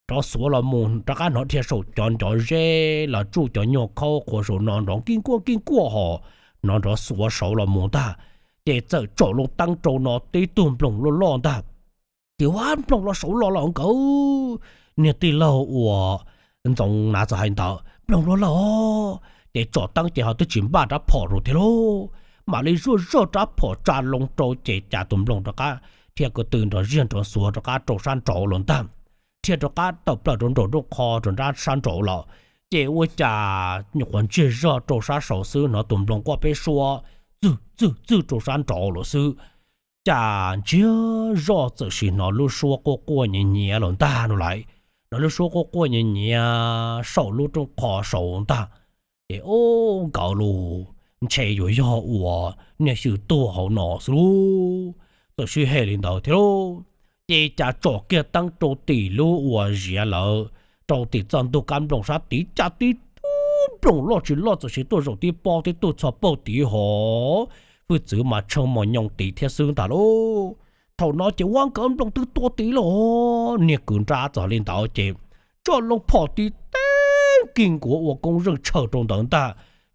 Nrov xuav los mus rov qab hnov dhia saum cov ncov zeb los tsuj cov nyuag khaub qhuav saum no nrov kij kuaj kij kuaj hos, hnov nrov xuav saud los mus ntag. Ces txawm tsom loo teeb rau no tib tug nploos loj loj ntag. Ces ua nploos los saud los los nkawd, niag tij laug uas Ntxoov Nav txawm hais ntawd, Nploos los lawm os. Ces tsom teeb ces ho twb tsis npaj rab phom rau thiab lauj, mam li zuaj zog rab phom tsa loo rau ces cas tus nploos rov qab dhia ko tw nrov ziag nrov xuav rov qab rau sab nraud los ntag. Dhia rov qab tawm plaws rau nraum rooj qho rau nrab sab nraud lawm. Ces ua cas nyuam qhuav ntsiag zog rau sab saud xwb hnov tus nploos quaj peb suab txwj txwj txwj rau sab nraud lawm xwb. Cas ntsiag zog txawm sim hnov lub suab quaj quaj nyiav nyiav los ntag no lais. Hnov lub suab quaj quaj nyiav nyiav saum lub rooj qho saud ntag. Ces ub, nkawd lus ntshe yuav yog uas niag xyw tuag hauv no xwb lub. Txawm sib hem li ntawd thiab lub, ces cas tsom kiag teeb rau tim lub uas ziav lawv, rau tim txoj ntug kab nploos sab tid cas tib tug nploos loj tsis loj txawm sim tuaj zaum tib pob tib tug txhos paug tid hov. Hwj txwv mas tsheej mos nyoos tid thiab xwb ntag lub. Thaum no ces ua nkawd nploos twb tua tid lawm, niag kwv nrab txawm li ntawd ces tsom loo phom tid teb kig nkuav ua koob zeej tshaws rau ntawd ntag.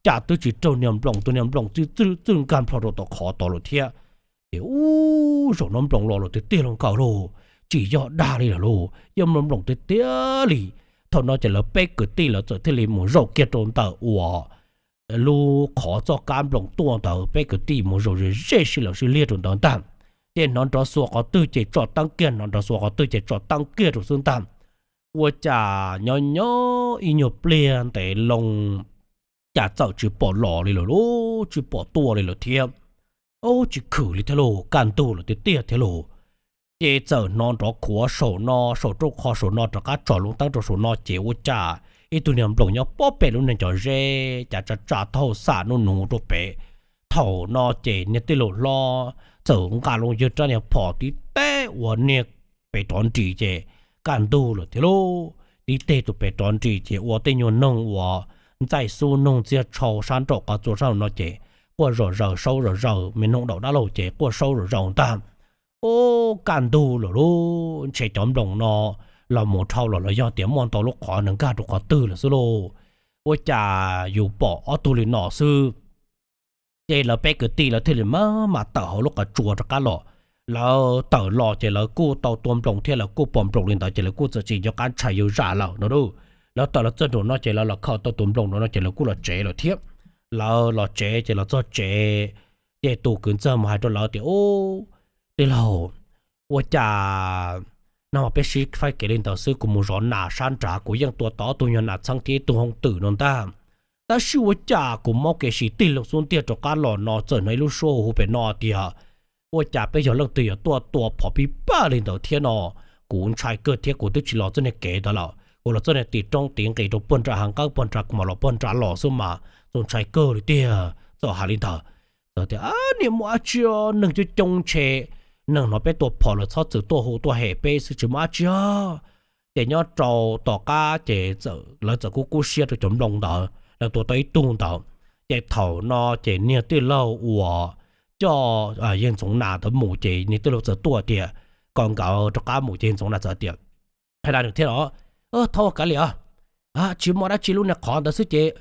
Cas twb tsis raug niag nploos, tus niag nploos txwj txwj nkag nplho rau tom qhov tod lawm thiab. Ces ub, zaum no nploos los lawm tiag tiag lub nkawd lub, tsis yog dag li lawm lub, yog nploos tiag tiag li. Thaum no ces lawv peb kwv tij lawv txawm thiaj li mus zaum kiag rau ntawm uas lub qhov txoj kab nploos tuaj ntawd, peb kwv tij mus zaum ze ze sib lawm sib liag rau ntawd ntag. Ces hnov nrov xuas qhov twg ces tsom teeb kiag, hnov nrov xuas qhov twg ces tsom teeb kiag rau xwb ntag. Ua cas nyob nyob ib nyuag pliag ntev loo, cas txawm tsis pom los li lawm lub, tsis pom tuaj li lawm thiab. Ub, tsis khwm li thiab lub, kaj ntug lawm tiag tiag thiab lub. Ces txawm hnov nrov khuav saum no, saum rooj qho saum no rov qab tsom lub teeb rau saum no ces ua cas ib tug niag nploos nyob pob pem lub niag cov zeb cas tsa tsa thaum xam nuj nuv rau pem. Thaum no ces niag tij laug hlob txawm nqa loo yawg rab niag phom tid teb ua niag pem rov nris ces kaj ntug lawm thiab lub. Tib teg tus pem rov nris ces ua tej nyuag noog uas ntxaij xub noog ntxiag tshau sab nraum qhov tsua sab no ces quaj zom zaws saub zom zaws, me noog daum dab laug ces quaj saub zom zaws ntag. Ub, kaj ntug lawm lub, ntshe cov nploos no los mus dhau los los yog tias muaj ntau lub qhov nws nkag rau qhov twg lawm xwb lauj. Ua cas yus pom ob tug li no xwb. Ces lawv peb kwv tij lawv thiaj li maj mam tawm hauv lub qhov tsua rov qab los. Lawv tawm los ces lawv kuj tau tua nploos thiab lawv kuj pom nploos li ntawd ces lawv kuj txawm tsis nco qab ntshai yuav zam lawm no lauj. Lawv tawm los txog nraum no ces lawv los khaws tau tus nploos nraum no ces lawv kuj los tsev lawm thiab. Lawv los tsev ces los txog tsev, ces tus kwv ntxawg mus hais rau lawv tias, Ub, tij laug, ua cas nag hmo peb sib faib kev li ntawd xwb, kuv mus zov nas sab nrad kuv yeej tua tau ob tug nyuag nas txheeb thiab ib tug hoob twm no ntag. Tab sis ua cas kuv mob kev sim tig loo xub ntiag rov qab los no txawm hnov ib lub suab hu hu pem no tias, Ua cas peb yog leej twg yuav tuaj tua phom pib paj li ntawd thiab no? Kuv ntshai kawg thiab kuv twb tsis los txoj niag kev ntawd lawm, kuv los txoj niag tim roob tim nqis rau puag nram hav nqawb puag nrad kuv mam los puag nrad los xwb mas txaus ntshai kawg li tiag. Txawm hais li ntawd, txawm tias, Niam, muaj dab tsi, neeg coob coob ntshe neeg hnov peb tua phom lawv txhob txwm tuaj hu tuaj hem peb xwb, tsis muaj dab tsi os. Ces nyob rau tom qab ces lawv txawm kub kub siab rau cov nploos ntawd, lawv tua tau ib tug ntawd. Ces thaum no ces niag tij laug uas coj yawg Ntxoov Nas ntawd mus ces niag tij laug txawm tuaj tias kom nkawd rov qab mus ces Ntxoov Nas txawm tias, Hais li ntawd thiab os, thaub ua kav liam os, tsis muaj dab tsi lub niag qhov ntawd xwb ces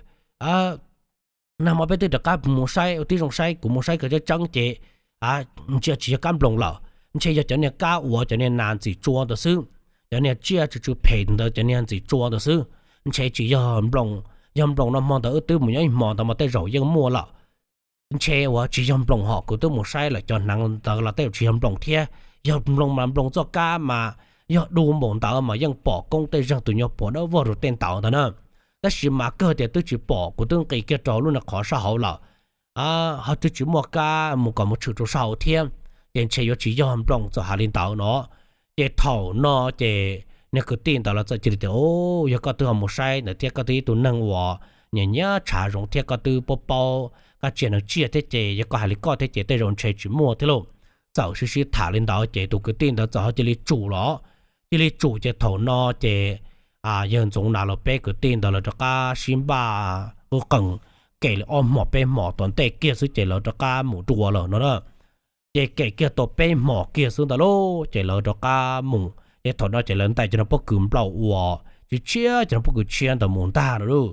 nag hmo peb twb rov qab mus saib ua tib zoo saib, kuv mus saib kom tseeb tseeb ces ntshe tsis yog kab nploos lawm, ntshe yog cov niag kab uas cov niag nas ntxim tsua ntawd xwb, cov niag tsiaj tsw tsw phem ntawd cov niag ntxim tsua ntawd xwb, ntshe tsis yog nploos. Yog nploos no hmo ntawd wb twb mus nyob ib hmo ntawd mas tej zaum yeej muaj lawm. Ntshe uas tsis yog nploos hos kuv twb mus saib lawm cov hneev ntawd los tej zaum tsis yog nploos thiab. Yog nploos mas nploos txoj kab mas yog du npaum ntawd mas yeej pom koob tej zeeg tus nyuag puag dawb vog rau tej ntawd ntag na. Tab sis mas kawg tias twb tsis pom, kuv twb nqis kiag rau lub niag qhov sab hauv lawm, ho twb tsis muaj kab mus kom mus tshwm rau sab hauv thiab, ces ntshe yuav tsis yog nploos, txawm hais li ntawd no. Ces thaum no ces niag kwv tij ntawd los txawm cia li tias, Yog koj twb ho mus saib ntawd thiab koj twb ib tug neeg uas nyiam nyiam tshav zoov thiab koj twb paub paub kab tsiaj neeg tsiaj thiab ces yog koj hais li koj thiab ces tej zaum ntshe tsis muaj thiab lauj. Txawm sib sib tham li ntawd ces tus kwv tij ntawd txawm ho cia li tsum los. Cia li tsum ces thaum no ces yawg Ntxoov Nas los peb kwv tij ntawd lawv rov qab sib npaj qwb qees, kem li ob hmos peb hmos tom ntej kiag xwb ces lawv rov qab mus dua lawm no na. Ces kem kiag tau peb hmos kiag xwb ntawd lauj ces lawv rov qab mus. Ces thaum no ces lawv ntais cov no pob kws nplaum uas tsis tshiab, cov no pob kws tshiab ntawd mus ntag no lauj.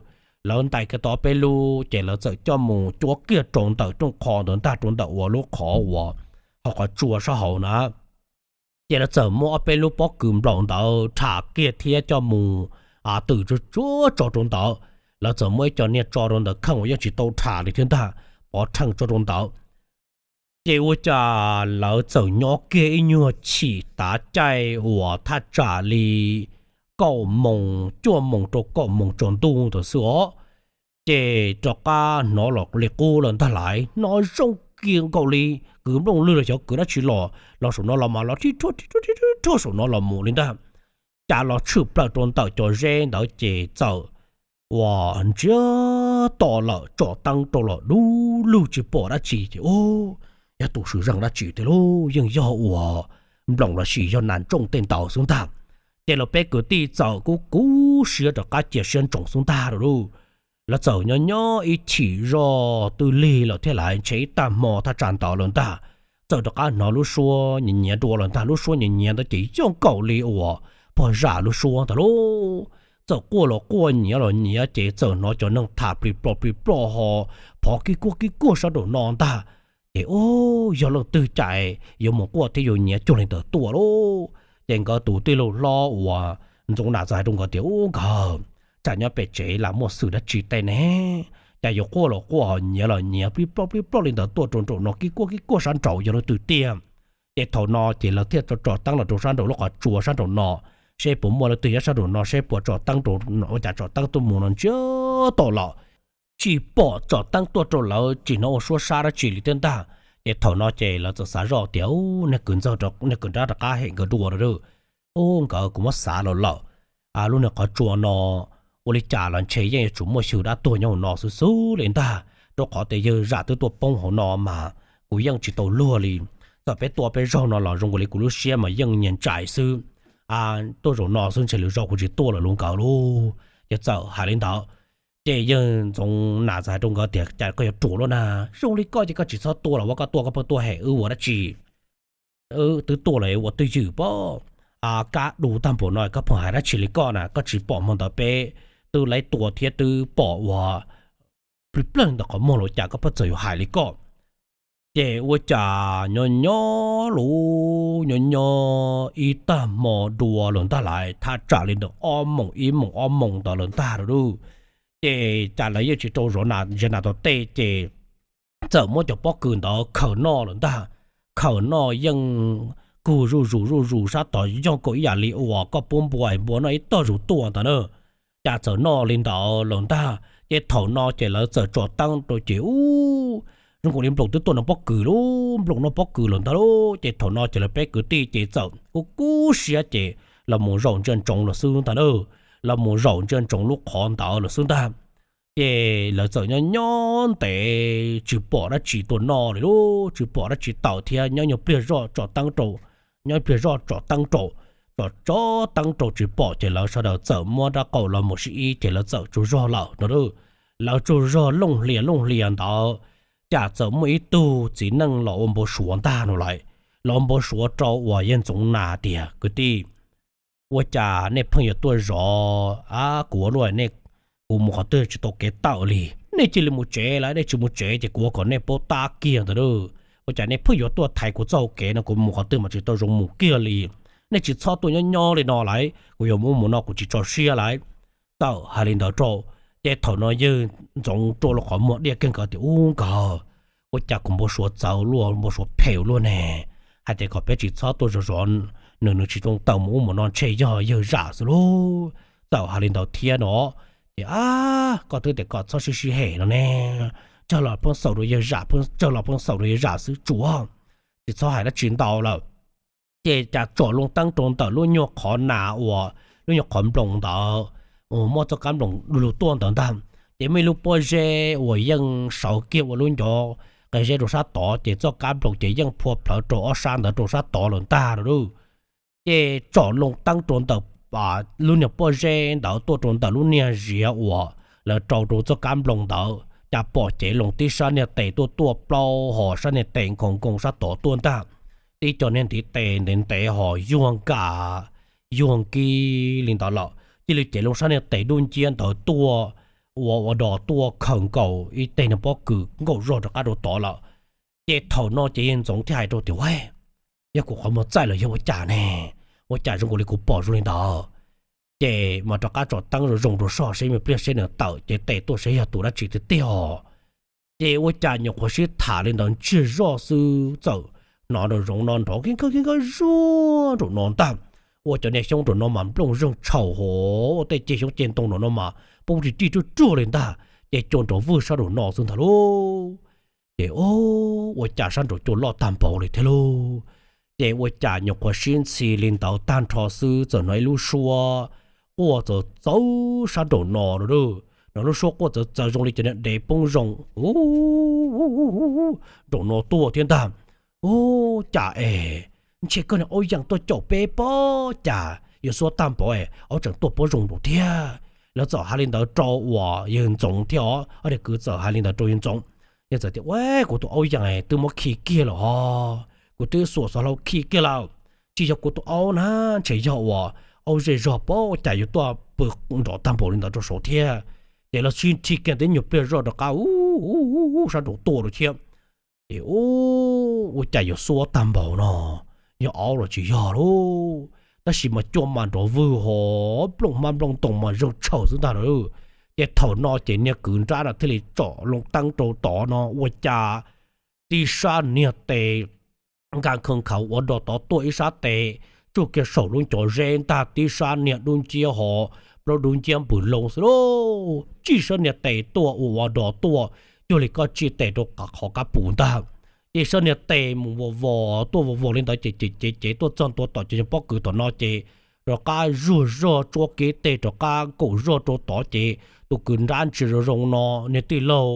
Lawv ntais kiag tau ob peb lub ces lawv txawm coj mus cuab kiag rau ntawm rooj qho ntawd ntag, rau ntawm uas lub qhov uas hauv qhov tsua sab hauv na. Ces lawv txawm muab ob peb lub pob kws nplaum ntawd rham kiag thiab coj mus twm tsuag tsuag tso rau ntawd. Lawv txawm muab ib co niag tso rau ntawm kheej uas yeej tsis tau rham li thiab ntag, pov rheej tso rau ntawd. Ces ua cas lawv txawm nyob kiag ib nyuag chim tav caij uas thaj tsam li kaum moos, cuaj moos rau kaum moos tsaus ntuj ntawd xwb os. Ces rov qab hnov los li qub lawm ntag lauj, hnov zoo kiag nkaus li kwv nplooj lwg los xyov kwv dab tsi los, los saum no los mas los rhib rhuaj rhib rhuaj rhib rhuaj saum no los mus li ntag. Cas los tshwm plaws rau ntawm cov zeb ntawd ces txawm uas ntsiag to lawm, tsom teeb rau los dub lug tsis pom dab tsi ces, Ub, yog tus swm zeej dab tsi tiag lauj, yeej yog uas nploos los sis yog nas ntsooj tej ntawd xwb ntag. Ces lawv peb kwv tij txawm kuj kub siab rov qab cia siab ntsoov xwb ntag lauj. Lawv txawm nyob nyob ib chim zoj twb lig lawm thiab lauj, ntshe ib tag hmo thaj tsam ntawd lawm ntag, txawm rov qab hnov lub suab nyiav nyiav dua lawm ntag. Lub suab nyiav nyiav ntawd ces yeej nkaus li uas pog zam lub suab ntag lauj. Txawm quaj los quaj, nyiav los nyiav ces txawm hnov cov neeg tham plig ploj plig ploj ho phov kib kuaj kib kuaj sab nraum no ntag. Ces, Ub, yog leej twg cas yuav mus quaj thiab yuav nyiav cuag li ntawd tuaj lauj? Ces nkawd tus tij laug hlob uas Ntxoov Nas txawm hais rau nkawd tias, Ub nkawd, tsam nyob pem tsev lam muaj xwm dab tsi tej ne, cas yuav quaj los quaj ho nyiav los nyiav plig ploj plig ploj li ntawd tuaj rau nraum no kib kuaj kib kuaj sab nraud yog leej twg tiag? Ces thaum no ces lawv thiaj tso tsom teeb los rau sab nraum lub qhov tsua sab nraum no, seb puas muaj leej twg nyob sab nraum no, seb puas tsom teeb rau, ua cas tsom teeb tuaj mus no ntsiag to lawm, tsis pom tsom teeb tuaj rau lawv tsis hnov ua suab sab dab tsi li thiab ntag. Ces thaum no ces lawv txawm xav zoj tias, Ub, nej kwv ntxawg, nej kwv nrab rov qab hem nkawd dua lawm. Ub nkawd, kuv muab xav los lawm, lub niag qhov tsua no ua li cas los ntshe yeej yuav tsum muaj xyw dab tuag nyob hauv no xwb xwb li ntag, rau qhov tias yawg zam twb tuaj poob hauv no mas kuv yeej tsis tau luag li. Txawm peb tua peb zaug no los zoo nkaus li kuv lub siab mas yeej nyias ntsais xwb. Tuaj zaum no xwb ntshe lwm zaus kuv tsis tuaj lawm lauj nkawd lauj. Ces txawm hais li ntawd, ces yawg Ntxoov Nas txawm hais rau nkawd tias, Cas koj yuav ruam luaj na, zoo li koj ces koj tsis txhob tuaj los ua, koj tuaj koj pheej tuaj hem wb ua dab tsi? Wb twb tuaj los ua twj ywm pob, kab du tag npaum no koj pheej hais dab tsi li koj na, koj tsis pom hmo ntawd peb twb laib tua thiab twb pom ua plig pleg ntawm qhov muag los cas koj pheej txawm yuav hais li koj? Ces ua cas nyob nyob lub, nyob nyob ib tag hmo dua lawm ntag lauj, thaj tsam li ntawm ob moos, ib moos ob moos ntawd lawm ntag lauj. Ces cas lawv yeej tsis rau zov nas tom tej ces txawm muab cov pob kws ntawd khaws noj lawm ntag. Khaws noj yeej kug zuj zus zuj zus sab tod, yog nkaus ib yam li uas koj pub npua, npua noj ib tog zus tuaj ntawd na. Cas txawm noj li ntawd lawm ntag. Ces thaum no ces lawv txawm tsom teeb rau ces ub, zoo nkaus li nploos twb tuaj noj pob kws lauj, nploos noj pob kws lawm ntag lauj. Ces thaum no ces lawv peb kwv tij ces txawm kub kub siab ces los mus zaum ntsia ntsoov lawm xwb ntag na. Los mus zaum ntsia ntsoov lub qhov ntawd lawm xwb ntag. Ces lawv txawm nyob nyob ntev tsis pom dab tsi tuaj noj li lauj, tsis pom dab tsi tawm thiab. Nyob nyuag pliag zoj tsom teeb rau, nyob pliag zoj tsom teeb rau, tsom tsom teeb rau tsis pom ces lawv sawv daws txawm muab rab qau los mus sib ib ces lawv txawm tsaug zog lawm no. Lawv tsaug zog looj hlias looj hlias ntawd, cas txawm muaj ib tug txiv neej los ua npau suav ntag no lawm. Los ua npau suav rau uas yawg Ntxoov Nas tias, Kwv tij, ua cas nej pheej yuav tuaj zov kuv ua luaj ne? Kuv mus qhov twg tsis tau kev tawm li, nej cia li mus tsev lawm, nej tsis mus tsev ces kuv ua kom nej paub tab kiag ntawd. Ua cas nej pheej yuav tuaj thaiv kuv txoj hau kev no, kuv mus qhov twg mas tsis tau zoo mus kiag li. Nej tsis txhob tuaj nyob nyob li no lawm, kuv yuav mus mus no kuv tsis tso siab lawm. Txawm hais li ntawd rau, ces thaum no yawg Ntxoov rua lub qhov muag diaj kiag nkawd tias, Ub nkawd, ua cas kuv npau suav txawv luaj, npau suav phem luaj ne? Hais tias kom peb tsis txhob tuaj zov zov nws, nws tsis zoo tawm mus ub mus no, ntshe yog yawg zam xwb lauj. Txawm hais li ntawd thiab no, ces, Ab, koj twb tias kom txhob sib sib hem no ne, tsawg los pheej xaus rau yawg zam, tsawg los pheej xaus rau yawg zam xwb, tsuav tsis txhob hais dab tsi ntau lawm. Ces cas tsom loo teeb rau ntawm lub nyuag qhov nas uas, lub nyuag qhov nploos ntawd, muaj txoj kab nploos du lug tuaj ntawd ntag. Ces muaj ib lub pob zeb uas yeej sawv kiag ua lub ncov qe zeb rau sab tod, ces txoj kab nploos ces yeej phua plhawv rau ob sab ntawd rau sab tod lawm ntag lauj. Ces tsom loo teeb rau ntawm lub niag pob zeb ntawd tuaj rau ntawm lub niag ziav uas lawv rau rau txoj kab nploos ntawd, cas pom cev loo tib sab niag tes tuaj tuaj plaub hos sab niag tes nkhoos nkoo sab tod tuaj ntag. Tib co niag ntiv tes ntev ntev hos yuag nkaj yuag nkib li ntawd lawm, cia li cev loo sab niag tes dub nciab ntawd tuaj, ua ua dos tuaj khaws nkaus ib teg niag pob kws nkaum zog rov qab rau tod lawm. Ces thaum no ces yawg Ntxoov thiaj hais rau tias, Ua, yog kuv qhov muag txaij los yog ua cas ne? Ua cas zoo nkaus li kuv pom zoo li ntawd? Ces mas rov qab tsom teeb zoo zoo rau soj seb me pliag seb nws tawm cev tes tuaj seb yog tus dab tsi tiag tiag os. Ces ua cas nyuam qhuav sib tham li ntawd ntsiag zoj xwb txawm hnov nraum zoov no nrov kib nkawg kib nkawg zuag nraum no ntag. ua cov niag xyoob nraum no mas nplooj zeeg tshaum hov, tej ceg xyoob ceg ntoo nraum no mas poob ri rij ruaj ruaj li ntag, ces cua nrov vwj sab nraum no xwb ntag lauj. Ces ua cas sab nraum cua loj tag npaum li thiab lauj. Ces ua cas nyuam qhuav sib ntxhi li ntawd tag nrho xwb txawm hnov ib lub suab quaj txawv txawv sab nraum no, hnov lub suab quaj txawv txawv zoo li cov niag dev poob zoo nraum no tuaj thiab ntag. Ub, cas es ntshe koj niag aub yees tuaj caum peb pob, cas yuav xuab tag npaum es aub tseem tuaj poob zoo nraum thiab. Lawv txawm hais li ntawd rau uas yawg Ntxoov thiab os, ob niag kwv txawm hais li ntawd rau yawg Ntxoov. Yawg txawm tias, Ua, kuv tus aub yees twb muab khi kiag lawm hos, kuv twb xuas xov hlau khi kiag lawm. Tsis yog kuv tus aub na, ntshe yog uas aub zej zog pob cas yuav tuaj pw nrov tag npaum li ntawd rau saud thiab. Ces lawv sib nthi kiag ntawd nyuag pliag zoj rov qab u, u, u, u sab nraum tuaj rau thiab. Ces ua cas yuav xuab tag npaum no, yog aub los tsis yog lauj, tab sis mas cua mas nrov vwj hov, nplooj hmab nplooj ntoo mas zeeg tshaum xwb ntag lauj. Ces thaum no ces niag kwv nrab no thiaj li tsom loo teeb rau tod no ua cas tib sab niag tes nkag khoo khaus ua dog tod tuaj ib sab tes tsuj kiag saum lub ncov zeb ntag, tib sab niag dub nciab hov, plaub dub nciab npws loo xwb lauj. Tib sab niag tes tuaj ua ua dog tuaj cuag li koj txij tes rau qhov kab pus ntag. Ces sab niag tes mus vos vos tuaj vos vos li ntawd ces cev cev cev tuaj txog ntua tom cov pob kws tom no ces rov qab zuag zog tsuab kev tes rov qab nkaum zog rau tod ces tus kwv nrab ntsia zoo zoo no niag tij laug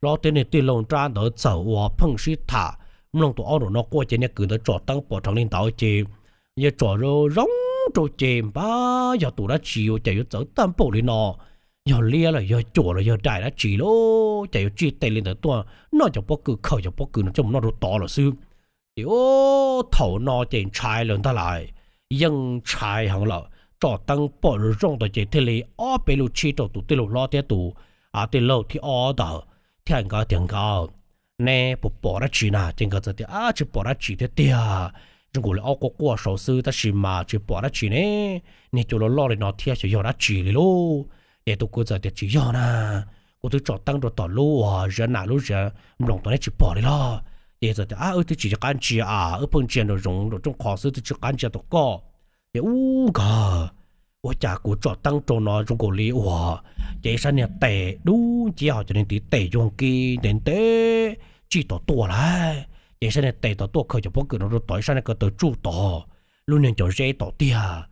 hlob thiab niag tij laug nrab ntawd txawm ua pheej sib tham mloog tus aub nraum no quaj ces niag kwv ntawd tsom teeb pom dheev li ntawd ces yawg tsom zoo rau ces npab yog tus dab tsi ua cas yuav txawv tag npaum li no, yog liab los yog cuam los yog dais dab tsi lauj, cas yuav txij tes li ntawd tuaj noj cov pob kws, khaws cov pob kws no coj mus noj rau tod lawm xwb. Ces thaum no ces ntshai lawm ntag lauj, yeej ntshai heev lawm, tsom teeb pom zoo zoo ntawd ces thiaj li ob peb lus tshib rau tus tij laug hlob thiab tus tij laug thib ob ntawd, thiab nkawd tias, Nkawd, neb puas pom dab tsi na? Ces nkawd txawm tias, Ab, tsis pom dab tsi thiab tiag, zoo nkaus li aub quaj quaj saud xwb tab sis mas tsis pom dab tsi ne, niag cua loj loj li no thiab xyov yog dab tsi li lauj. Ces tus kwv txawm tias, Tsis yog na, kuv twb tsom teeb rau tom lub uas ziav nam lub ziav nploos tom neb tsis pom li los? Ces txawm tias, Ab, wb twb tsis qab ntsia a, wb pheej ntsia nraum zoov nraum rooj qhov xwb twb tsis qab ntsia tom koj. Ces ub nkawd, ua cas kuv tsom teeb rau no zoo nkaus li uas ces ib sab niag tes dub nciab hos cov niag ntiv tes yuag nki ntev ntev txij tom tuaj lauj. Ces ib sab niag tes tom tuaj khaws cov pob kws no rau tom ib sab niag ko taw tsuj tod lub niag ncov zeb tom tiag.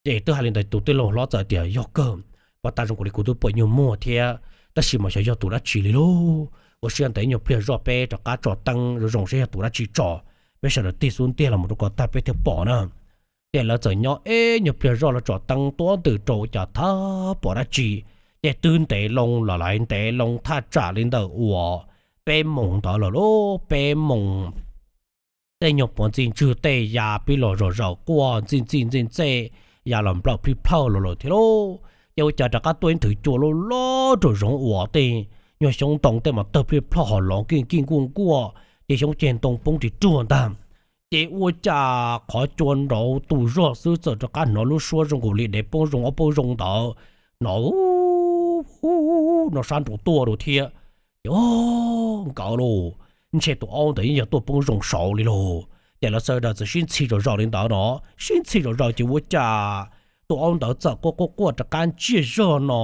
Ces twb hais li ntawd tus tij laug hlob txawm tias, Yog kawg, pom tag zoo nkaus li kuv twb pom nyuag muag thiab, tab sis mas xyov yog tus dab tsi li lauj. Ua siab ntev nyuag pliag zoj peb rov qab tsom teeb zoo zoo saib yog tus dab tsi tso, peb sawv daws tig xub ntiag los mus rau kom tag peb thiaj pom na. Ces lawv txawm nyob ib nyuag pliag zoj los tsom teeb tuaj ntws rau cas tsis pom dab tsi. Ces twb ntev loo los lawm, ntev loo thaj tsam li ntawm uas peb moos ntawd lawm lauj, peb moos. Tej nyuag puav ntxi ntswg tej ya pib los zom zaws quaj ntxij ntxij ntxej ntxej, ya los nplawm plij plawj los lawm thiab lauj. Ces ua cas rov qab tuaj ib nthwv cua loj loj rau zoov uas tej nyuag xyoob ntoo tej mas tawg plij ploj hos los nkij nkij nkuaj nkuaj, ces xyoob ceg ntoo poob ris ruag ntag. Ces ua cas qhov cua nrov tus zog xwb txawm rov qab hnov lub suab zoo nkaus li dev poob zoo ob poob zoo ntawd, hnov no sab nraud tuaj rau thiab. Ces nkawd lauj, ntshe tus aub ntawd yeej yog tuaj poob zoo saud li lauj. Ces lawv sawv daws txawm sib ntxhi zom zaws li ntawd no, sib ntxhi zom zaws ces ua cas tus aub ntawd txawm quaj quaj quaj rov qab ntsiag zog no,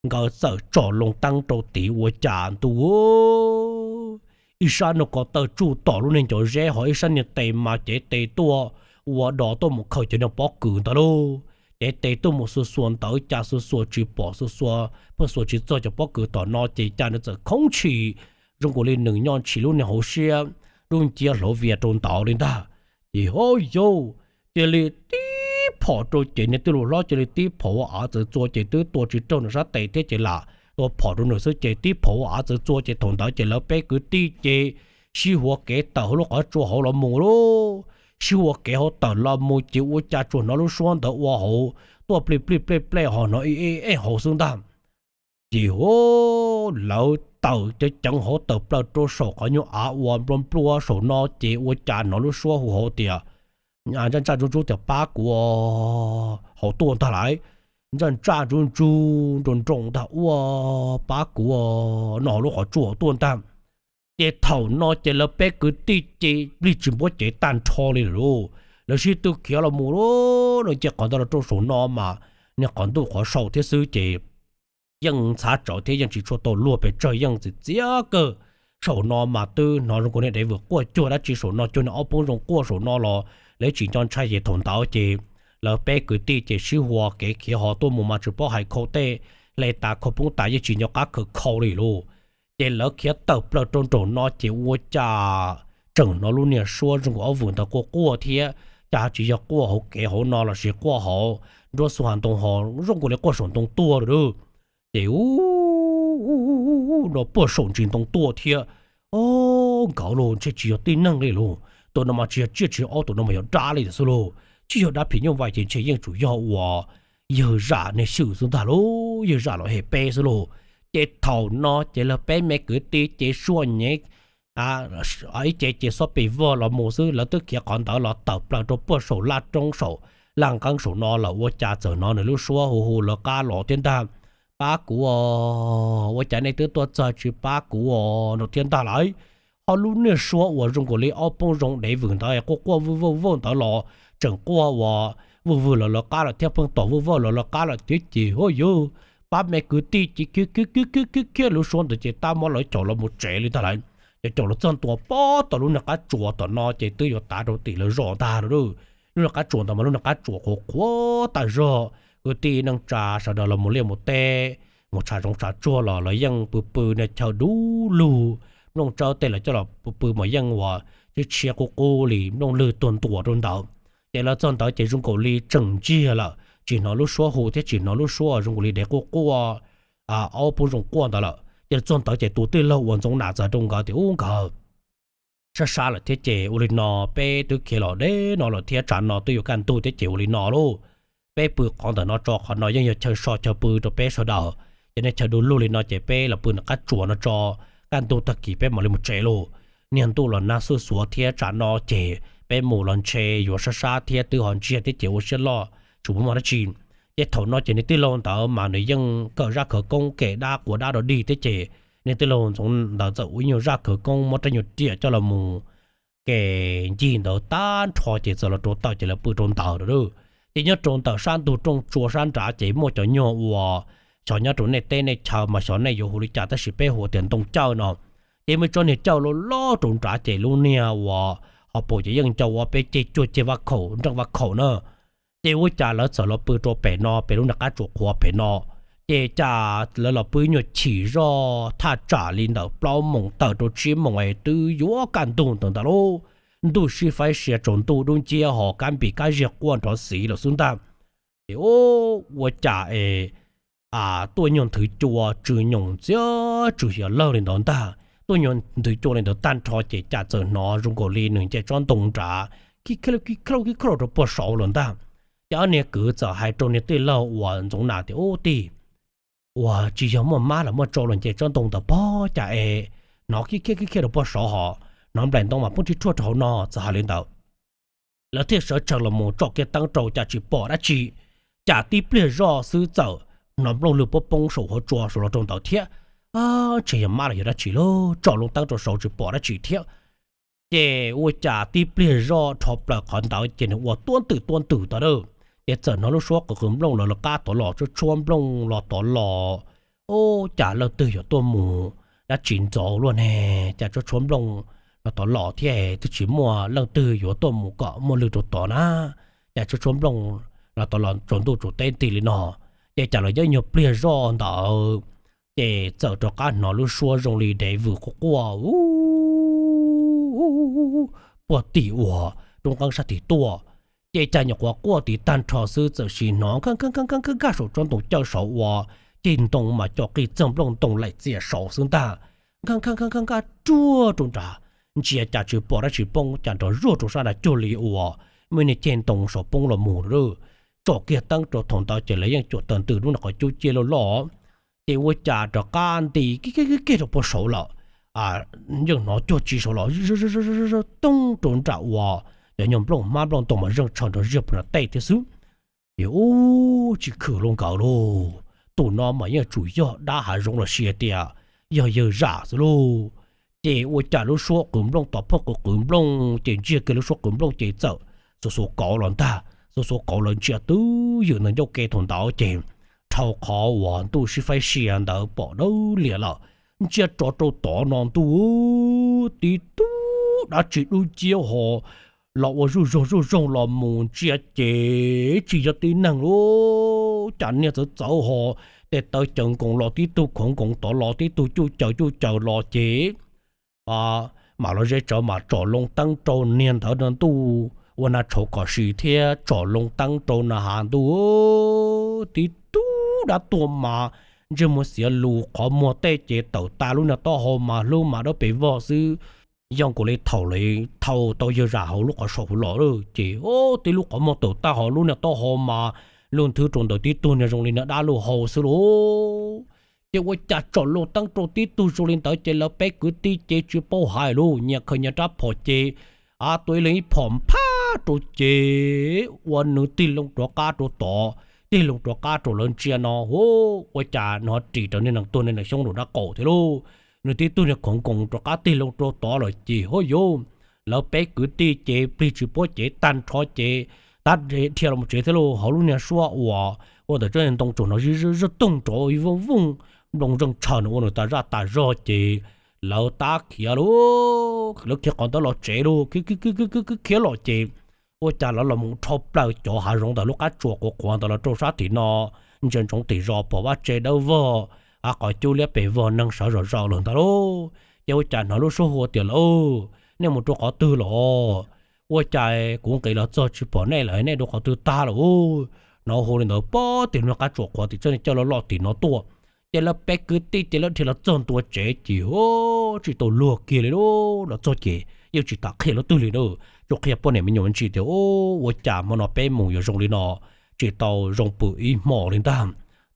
nkawd txawm tsom loo teeb rau tid ua cas ntuj, ib sab niag ko taw tsuj tom lub niag ncov zeb hos ib sab niag tes mas cev tes tuaj ua dog tuaj mus khaws cov niag pob kws ntawd lauj. Cev tes tuaj mus xuas xuas ntawd cas xuas xuas tsis pom, xuas xuas pheej xuas tsis txog cov pob kws tom no ces cas nws txawm khoob tshis zoo nkaus li nws nyob ntshis lub niag hauv siab, dub nciab hlauv vias rau ntawd li ntag. Ces ho yau, cia li tib phom rau ces niag tij laug hlob cia li tib phom ua av txawv txua ces twb tua tsis raug nws sab tes thiab ces lam tua phom rau nws xwb ces tib phom ua av txawv txua ces thaum ntawd ces lawv peb kwv tij ces sib huav kev tawm hauv lub qhov tsua hauv los mus lauj. Sib huav kev hauv tawm los mus ces ua cas tsuas hnov lub suab ntawd ua hauv tuaj plij plij plej plej hos hnov ib eb hauv xwb ntag. Ces hu, lawv tawm ceev ceev hauv tawm plaws rau saum qhov nyuag av uas nplua nplua saum no ces ua cas hnov lub suab hu hauv tias, ntsaj ntsaj ntsuj ntsuj tias, Pab kuv, hauv tuaj ntag lauj. Ntsaj ntsaj ntsuj ntsuj nroo nroo ntag, Ua, pab kuv, no hauv lub qhov tsua hauv tuaj ntag. Ces thaum no ces lawv peb kwv tij ces plig tsis npuab cev tag nrho li lawm lauj. Lawv sib tw khiav los mus lawm, nce qhov ntawd los rau saum no mas niag qhov ntuj qhov saud thiab xwb ces yeej ntxhab tsawv thiab yeej tsis tshua tau luag pes tsawg, yeej txias txias kawg. Saum no mas twb hnov zoo nkaus niag dev vwm quaj cuag dab tsi saum no, cuag niag ob poob zoo quaj saum no los lawv tsis nco ntshai ces thaum ntawd ces lawv peb kwv tij ces sib hua kev khiav ho tuaj mus mas tsis paub hais khau tej, hle tas khau poob tas yeej tsis nco qab khaws khau li lauj. Ces lawv khiav tawm plaws rau nraum no ces ua cas tseem hnov lub niag suab zoo nkaus ob vwm ntawd quaj quaj thiab, cas tsis yog quaj hauv kev hauv no los sis quaj hauv nruab xu ha ntoo ho, zoo nkaus li quaj saum ntoo tuaj lawm. Ces u no puag saum ntsis ntoo tuaj thiab. O, nkawd lauj, ntshe tsis yog tib neeg li lauj, tus no mas tsis yog tsiaj tsis yog ob, tus no mas yog dab li xwb lauj. Tsis yog dab phim nyuj vais ces ntshe yeej tsuas yog uas yawg zam niag xywm xwb ntag lauj, yawg zam los hem peb xwb lauj. Ces thaum no ces lawv peb me kwv tij ces suab nyem ib ce ces xob pes vog los mus xwb, lawv twb khiav qhov ntawd los tawm plaws rau puag saum laj roob saum laj nqeeb saum no lawm ua cas txawm hnov nws lub suab hu hu lawv qab los thiab ntag, pab kuv os, ua cas nej twb tuaj txog tsis pab kuv os no thiab ntag lauj. Ho lub niag suab uas zoo nkaus li ob poob zoo dev vwm ntawd quaj quaj vwj vwj vwj ntawd los tseem quaj uas vwj vwj lawv lawv qab lawm thiab pheej tom vwj vwj lawv lawv qab lawm thiab ces ho yawg pab me kwv tij ces khiav khiav khiav khiav khiav lub suab ntawd ces tab muab lawv caum los mus tsev li ntag lauj. Ces caum los txog ntua pob tom lub niag qab tsuas tom no ces twb yuav tav rau tim lawv zos ntag lauj. Lub niag qab tsuas ntawd mas lub niag qab tsuas qhuav qhuav tas zog, kwv tij neej tsa sawv daws los mus liaj mus teb, mus tshav zoov tshav tsuag los lawv yeej pw pw niag chaw dub lug, nplooj tsawb tej lawv coj los pw pw mas yeej uas tshiab tshiab qub qub li, nplooj lwg tuag ntuas rau ntawd. Ces lawv txog ntawd ces zoo nkaus li tseem ntsiag lawm, tsis hnov lub suab hu thiab tsis hnov lub suab zoo nkaus li dev quaj quaj, ob poob zoo quaj ntawd lawm. Ces txog ntawd ces tus tij laug uas Ntxoov Nam txawm rau nkawd tias, Ub nkawd, sab sab lawm thiab ces ua li no, peb twb khiav los deb no lawm thiab tsam no twb yuav kaj ntug thiab ces ua li no lauj, peb pw qhov ntawm no tso, qhov no yeej yog chaw so chaw pw rau peb sawv daws. Ces nej chaw du lug li no ces peb los pw nram qab tsuas no tso, kaj ntug tag kis peb mam li mus tsev lauj. Niag ntuj los nag xuj xuav thiab tsam no ces peb mus los ntshe yuav sab sab thiab twb ho ntsiag thiab ces ua siab loj tsis muaj dab tsi. Ces thaum no ces niag tij laug ntawd mas nws yeej kawm zaj khawv koob kem dab quav dab dog dig thiab ces niag tij laug Ntxoov ntawd txawm ua ib nyuag zaj khawv koob muab rab nyuag riam coj los mus kem ncig ntawd tag nrho ces txawm los rau taw ces lawv pw rau ntawd lawm. Ces nyob rau ntawm sab ntug rooj tsua sab nrad ces muaj cov nyuag uas xyov nyob rau nej teb nej chaw mas xyov nej yuav hu li cas tab sis peb hu tias ntoo cawj no. Ces muaj tsob niag cawj loj loj rau nrad ces lub niag uas hauv paus ces yeej ncau ua peb ceg cuag ceg vaj khaum nreej vaj khaum na. Ces ua cas lawv txawm los pw rau pem no pem lub niag qab tsuas qhuav pem no. Ces cas lawv los pw ib nyuag chim zoj thaj tsam li ntawm plaub moos tawm rau tsib moos es twb yuav kaj ntug ntawd ntag lauj. Ntuj sib faib sia tsaus ntuj dub nciab ho kab npis kab ziag quaj nrov xiv lawm xwb ntag. Ces ua cas es tuaj nyuag nthwv cua tsw nyoos ntxiag tsw hiav lawg li ntawd ntag, tuaj nyuag nthwv cua li ntawd tag nrho ces cas txawm hnov zoo nkaus li nws nce tsob ntoo nrad kib khab kib khab rau puag saud lawm ntag. Ces ob niag kwv txawm hais rau niag tij laug uas Ntxoov Nam tias, Ub tij, uas tsis yog muaj mab los muaj tsau los nce tsob ntoo ntawd pob cas es hnov kib khiab kib khiab rau puag saud hos hnov nplaim ntoo mas poob ri rhuaj rau hauv no. Txawm hais li ntawd lawv thiaj sawv tsees los mus tsom kiag teeb rau cas tsis pom dab tsi. Cas tib pliag zoj xwb txawm hnov nplooj lwg poob poob saum hauv tsua saud los rau ntawd thiab. Ntshe yog mab los yog dab tsi lauj, tsom lub teeb rau saud tsis pom dab tsi thiab. Ces ua cas tib pliag zoj rho plaws qhov ntawd ces nws ua tuab ntwm tuab ntwm tod a. Ces txawm hnov lub suab qw qw nplooj los lawv qab tod los, tshuab tshuab nplooj los tod los. Ub, cas leej twg yuav tuaj mus dab tsi ntxov luaj ne? Cas tshuab tshuab nplooj los tod los thiab twb tsis muaj leej twg yuav tuaj mus kom muaj lwg rau tod na. Cas tshuab tshuab nplooj los tod los tsaus ntuj tsaus teb nti li no. Ces cas los nyob nyuag pliag zoj ntawd ces txawm rov qab hnov lub suab zoo li dev vwm quaj quaj puag tim uas roob nqeeb sab tim tuaj. Ces cas nyuam qhuav quaj tim tag nrho xwb txawm sim hnov nkaj nkaj nkaj nkaj saum tsob ntoo cawj saud uas ceg ntoo mas co qig txeeg nplooj ntoo laim txias saud xwb ntag. Nkaj nkaj nkaj nkaj ruaj rau nrad, ntsia cas tsis pom dab tsi poob, cas nrov zuag rau sab nrad cuag li uas muaj niag ceg ntoo saud poob los mus lawm. Tsom kiag teeb rau thaum ntawd ces lawv yeej cuam tawm ntws lub niag qhov cub ciaj loj loj. Ces ua cas rov qab nti kig kig kig rau puag saud lawm, yeej hnov cuag tsi saud los tooj rau nram uas cov nyuag nplooj hmab nplooj ntoo mas zeeg tshaw nrov ziag puag nram tej thiab xwb. Ces ub, tsis khwm lauj nkawd lauj, tus no mas yeej tsum yog dab hav zoov los sis tias yog yawg zam xwb lauj. Ces ua cas lub suab qw nplooj tom phoj qw qw nplooj ces ntsiag kiag lub suab qw nplooj ces txawm xuas xuas kauv los ntag, xuas xuas kauv lawv ntsia twb ywm ntawm ncauj ke thaum ntawd ces dhau qhov uas ntuj sib faib sia ntawd pom dawb lias lawm, ntsia rov rau tod no ntuj, tib tug dab tsi dub nciab ho los ua zuj zog zuj zog los mus ntsia ces tsis yog tib neeg lauj, cas niag txawv txawv ho, tes taw caws nkoos los tib tug, khoov nkoos tod los tib tug, cuj caws cuj caws los ces mam los ze tsawv mas tsom loo teeb rau niag ntawd no ntuj, ua na tshauv kom si thiab tsom loo teeb rau na has ntuj, tib tug dab tuag mas ntsej muag xiav lus, qhov muag tej ces tawm tas lub niag taub hau mas hlub mas dawb pes vog xwb, yog nkaus li thaum lawv thau tau yawg zam hauv lub qhov saum hauv los lawm ces tib lub qhov muag tawm tag ho lub niag taub hau mas luj nthwv rau ntawm tib tug niag zoo li niag dab luj hau xwb lauj. Ces ua cas tsom loo teeb rau tib tug zoo li ntawd ces lawv peb kwv tij ces tsis paub hais lauj, nyias khaws nyias rab phom ces a tua ib leeg ib phom nphab rau ces ua nws tig loo rov qab rau tod, tig loo rov qab rau lawv ntsia no hu, ua cas nws ho ris raws niag nees tuag niag nees xyoob rau dab qaum thiab lauj. Nws tib tug niag khoov nkoos rov qab tig loo rau tod lawm ces hu yuv, lawv peb kwv tij ces plig tsis puab cev tag nrho ces tab dhia los tsev thiab lauj. Hauv lub niag suab uas ua ntawm tsob ntoo tsuas hnov zij zij toog nrov vooj vooj, nplooj zeej tshaws nws ua nws tas zaj tas zog ces lawv tab khiav lauj, lawv khiav qhov ntawd los tsev lauj, khiav khiav los ces ua cas lawv los mus dhau plaws cov hav zoov ntawm lub qab tsuas qhuav qhuav ntawd los rau sab tim no, ntsia ntsoov tim zos pom vaj tse dawb vog, a qhov cub liab pes vog neeg sawv zom zaws lawm ntag lauj. Ces ua cas hnov lub suab hu tias, Lauj, nej mus rau qhov twg los? Ua cas kuv nqis los txog tsis pom nej lawm, nej rau qhov twg tag lawm? Hnov hu li ntawd pob tim lub qab tsuas qhuav tim txoj niag caj loj loj tim no tuaj. Ces lawv peb kwv tij ces lawv dhia los txog ntua tsev ces tsis tau luag kiag li lauj. Los txog ces yeej tsis tas qhia leej twg li na, tsuas qhia poj niam me nyuam ntsis tias, Ua cas hmo no peb mus yuav zoo li no, tsis tau zoo pw ib hmos li ntag.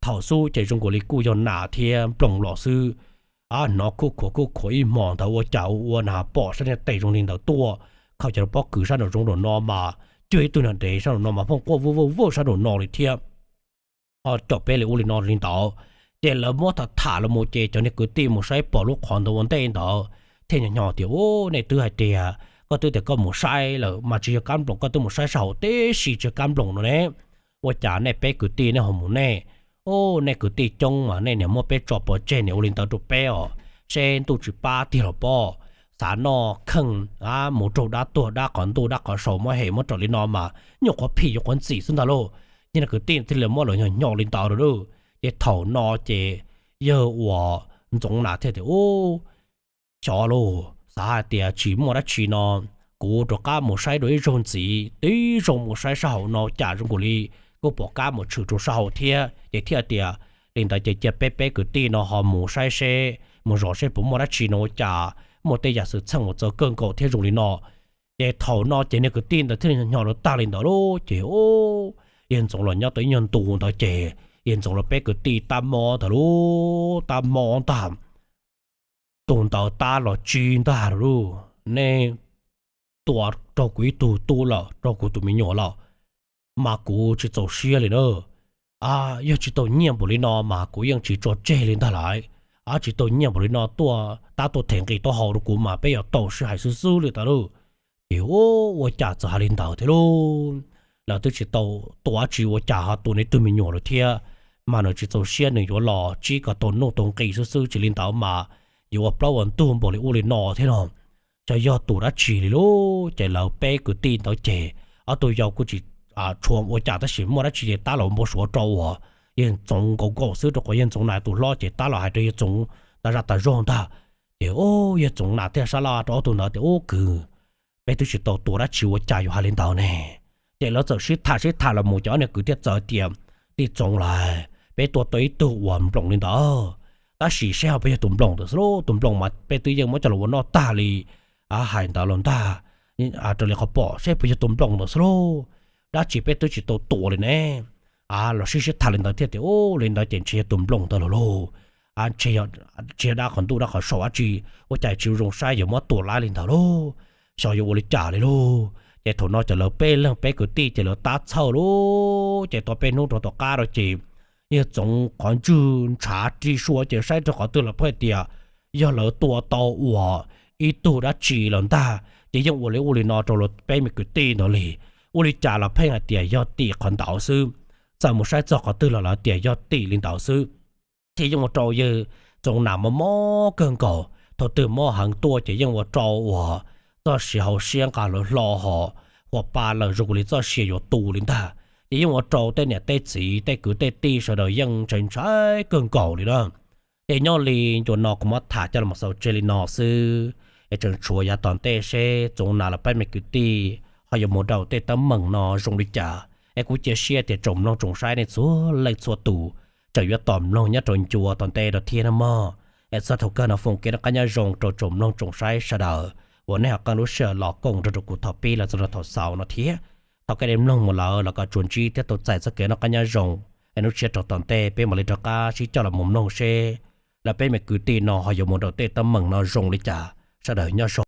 Thaum xub ces zoo nkaus li kuj yog nas thiab nploos los xwb. A hnov khuj khuav khuj khuav ib hmos ntawd ua cas ua ua nas pom sab niag tes zoo li ntawd tuaj, khaws cov pob kws sab nraum zoov nraum no mas cuag ib tug niag dev sab nraum no mas phooj quaj vwj vwj vwj sab nraum no li thiab. Ho caum peb li ua li no li ntawd. Ces lawv muab tham tham los mus ces cov niag kwv tij mus saib pom lub qhov ntawd ua ntej ntawd thiaj nyo nyo tias, Ub, nej twb hais tias, koj twb tias koj mus saib lawm mas tsis yog kab nploos, koj twb mus saib sab hauv tib si tsis yog kab nploos no ne. Ua cas nej peb kwv tij nej ho mus nej, ub, nej kwv tij coob mas nej niam muab peb tso pov tseg niam ua li ntawd rau peb os, seb ntuj tsis pab tiag los pob. Xav noj kheej a mus raug dab tuag dab qhov ntuj dab qhov saud muab hem muab raws li no mas nyuaj qhuav phim nyuaj qhuav ntxim xwb ntag lauj. Ces niag kwv tij thiaj li muab lawv nyo nyo li ntawd lauj. Ces thaum no ces yawg uas Ntxoov Nas thiaj tias, Ub, xyov lauj, xav hais tias tsis muaj dab tsi no, kuv rov qab mus saib dua ib zaug ntxiv, tib zaug mus saib sab hauv no cas zoo nkaus li kuj pom kab mus tshwm rau sab hauv thiab. Ces thiaj tias, Li ntawd ces cia peb peb kwv tij no ho mus saib seb, mus zov seb puas muaj dab tsi no ua cas muaj tej yam xwm txheej uas txawv kawg nkaus thiab zoo li no. Ces thaum no ces niag kwv tij ntawd thiaj li nyo lawv tag li ntawd lauj. Ces yawg Ntxoov los nyob tau ib nyuag ntu ntawd ces yawg Ntxoov los peb kwv tij tab mob ntag lauj, tab mob ntag. Tus ntawd tab los tsis ntag lauj, nej tua raug kuv ib tug tub lawm, raug kuv tus me nyuam lawm, mas kuv tsis txaus siab li na. A, yog tsis tau nyiaj npaum li no mas kuv yeej tsis tso tseg li ntag lauj. A, tsis tau nyiaj npaum li no tuaj tab tuaj them nqi taub hau rau kuv mas peb yuav tau sib hais xwb xwb li ntawd lauj. Ces ua cas txawm hais li ntawd thiab lauj. Lawv twb tsis tau tua dab tsi ua cas ho tua nws tug me nyuam lawm thiab, mas nws tsis txaus siab nws yuav los tsib kom tau nuj tau nqi xwb xwb, tsis li ntawd mas yuav ua plaub ua ntug npaum li ua li no thiab no. Xyov yog tus dab tsi li lauj. Ces lawv peb kwv tij ntawd ces ob tug yau kuj tsis tshua ua cas tab sis muaj dab tsi ces tab los npau suav rau uas yawg Ntxoov nkaus nkaus xwb, rau qhov yawg Ntxoov Nas tus hlob ces tab los hais rau yawg Ntxoov tas zaj tas zog ntag. Ces yawg Ntxoov Nas thiaj sab laj rau ob tug ntawd tias, Ub kwv, peb twb tsis tau tua dab tsi ua cas yuav hais li ntawd ne? Ces lawv txawm sib tham sib tham los mus ces ob niag kwv thiaj txawm tias, Tij Ntxoov lauj, peb tua tau ib tug uas nploos li ntawd, tab sis seb ho puas yog tus nploos ntawd xwb lauj. Tus nploos mas peb twb yeej muab coj los ua noj tag li, hais ntawd los ntag, raws li qhov pom seb puas yog tus nploos ntawd xwb lauj. Dab tsi peb twb tsis tau tua li ne. Los sib sib tham li ntawd thiaj tias, Ub, li ntawd ces ntshe yog tus nploos ntawd los lauj. Ntshe yog dab qhov ntuj dab qhov saum dab tsi, ua cas tsis zoo saib yuav muab tua lawm li ntawd lauj. Xyov yuav ua li cas li lauj. Ces thaum no ces lawv peb leeg peb kwv tij ces lawv tab txhawj lauj. Ces tau peb hnub rau tom qab rau ces yawg Ntxoov qhov ntswg ntshav ri sua ces saib rau qhov twg los pheej tias yog lawv tua tau uas ib tug dab tsi los ntag, ces yeej ua li ua li no rau lawv peb me kwv tij ntawd li. ua li cas los pheej hais tias yog tim qhov ntawd xwb, txawm mus saib txog qhov twg los lawv tias yog tim li ntawd xwb. Ces yeej ua rau yawg Txoov Nas mob mob kawg nkaus, thaum twg mob heev tuaj ces yeej ua rau uas txoj sia hauv siab nqa lawv hlo ho, huas pa lawm zoo li txoj sia yuav tu li ntag. Ces yeej ua rau tej niam tej txiv tej kwv tej tij sawv daws yeej ntshai ntshai kawg nkaus li na. Ces nyob li ncua no kuv muab tham coj los xaus tseg li no xwb, es tseem tshuav yav tom ntej seb Txoov Nas los peb me kwv tij ho yuav mus daus tej teeb meem no zoo li cas. Es kuv cia siab tias tsoom mloog tsoom saib nej txhua leej txhua tus tseem yuav tos mloog nyob rau ncua tom ntej rau thiab nawb mog. Es txog thaum kawg no foom kev noj qab nyob zoo rau tsoom mloog tsoom saib sawv daws uas nej ho qee lub sij hawm los koom nrog rau kuv thaum pib los txog rau thaum xaus no thiab. Thaum koj dej mloog mus lawm los koj tsuas ntsib thiab tau txais txoj kev noj qab nyob zoo. Es lub sij hawm rau tom ntej peb mam li rov qab sib coj los mus mloog seb lawv peb me kwv tij no ho yuav mus daus tej teeb meem no zoo li cas. Sawv daws nyob zoo.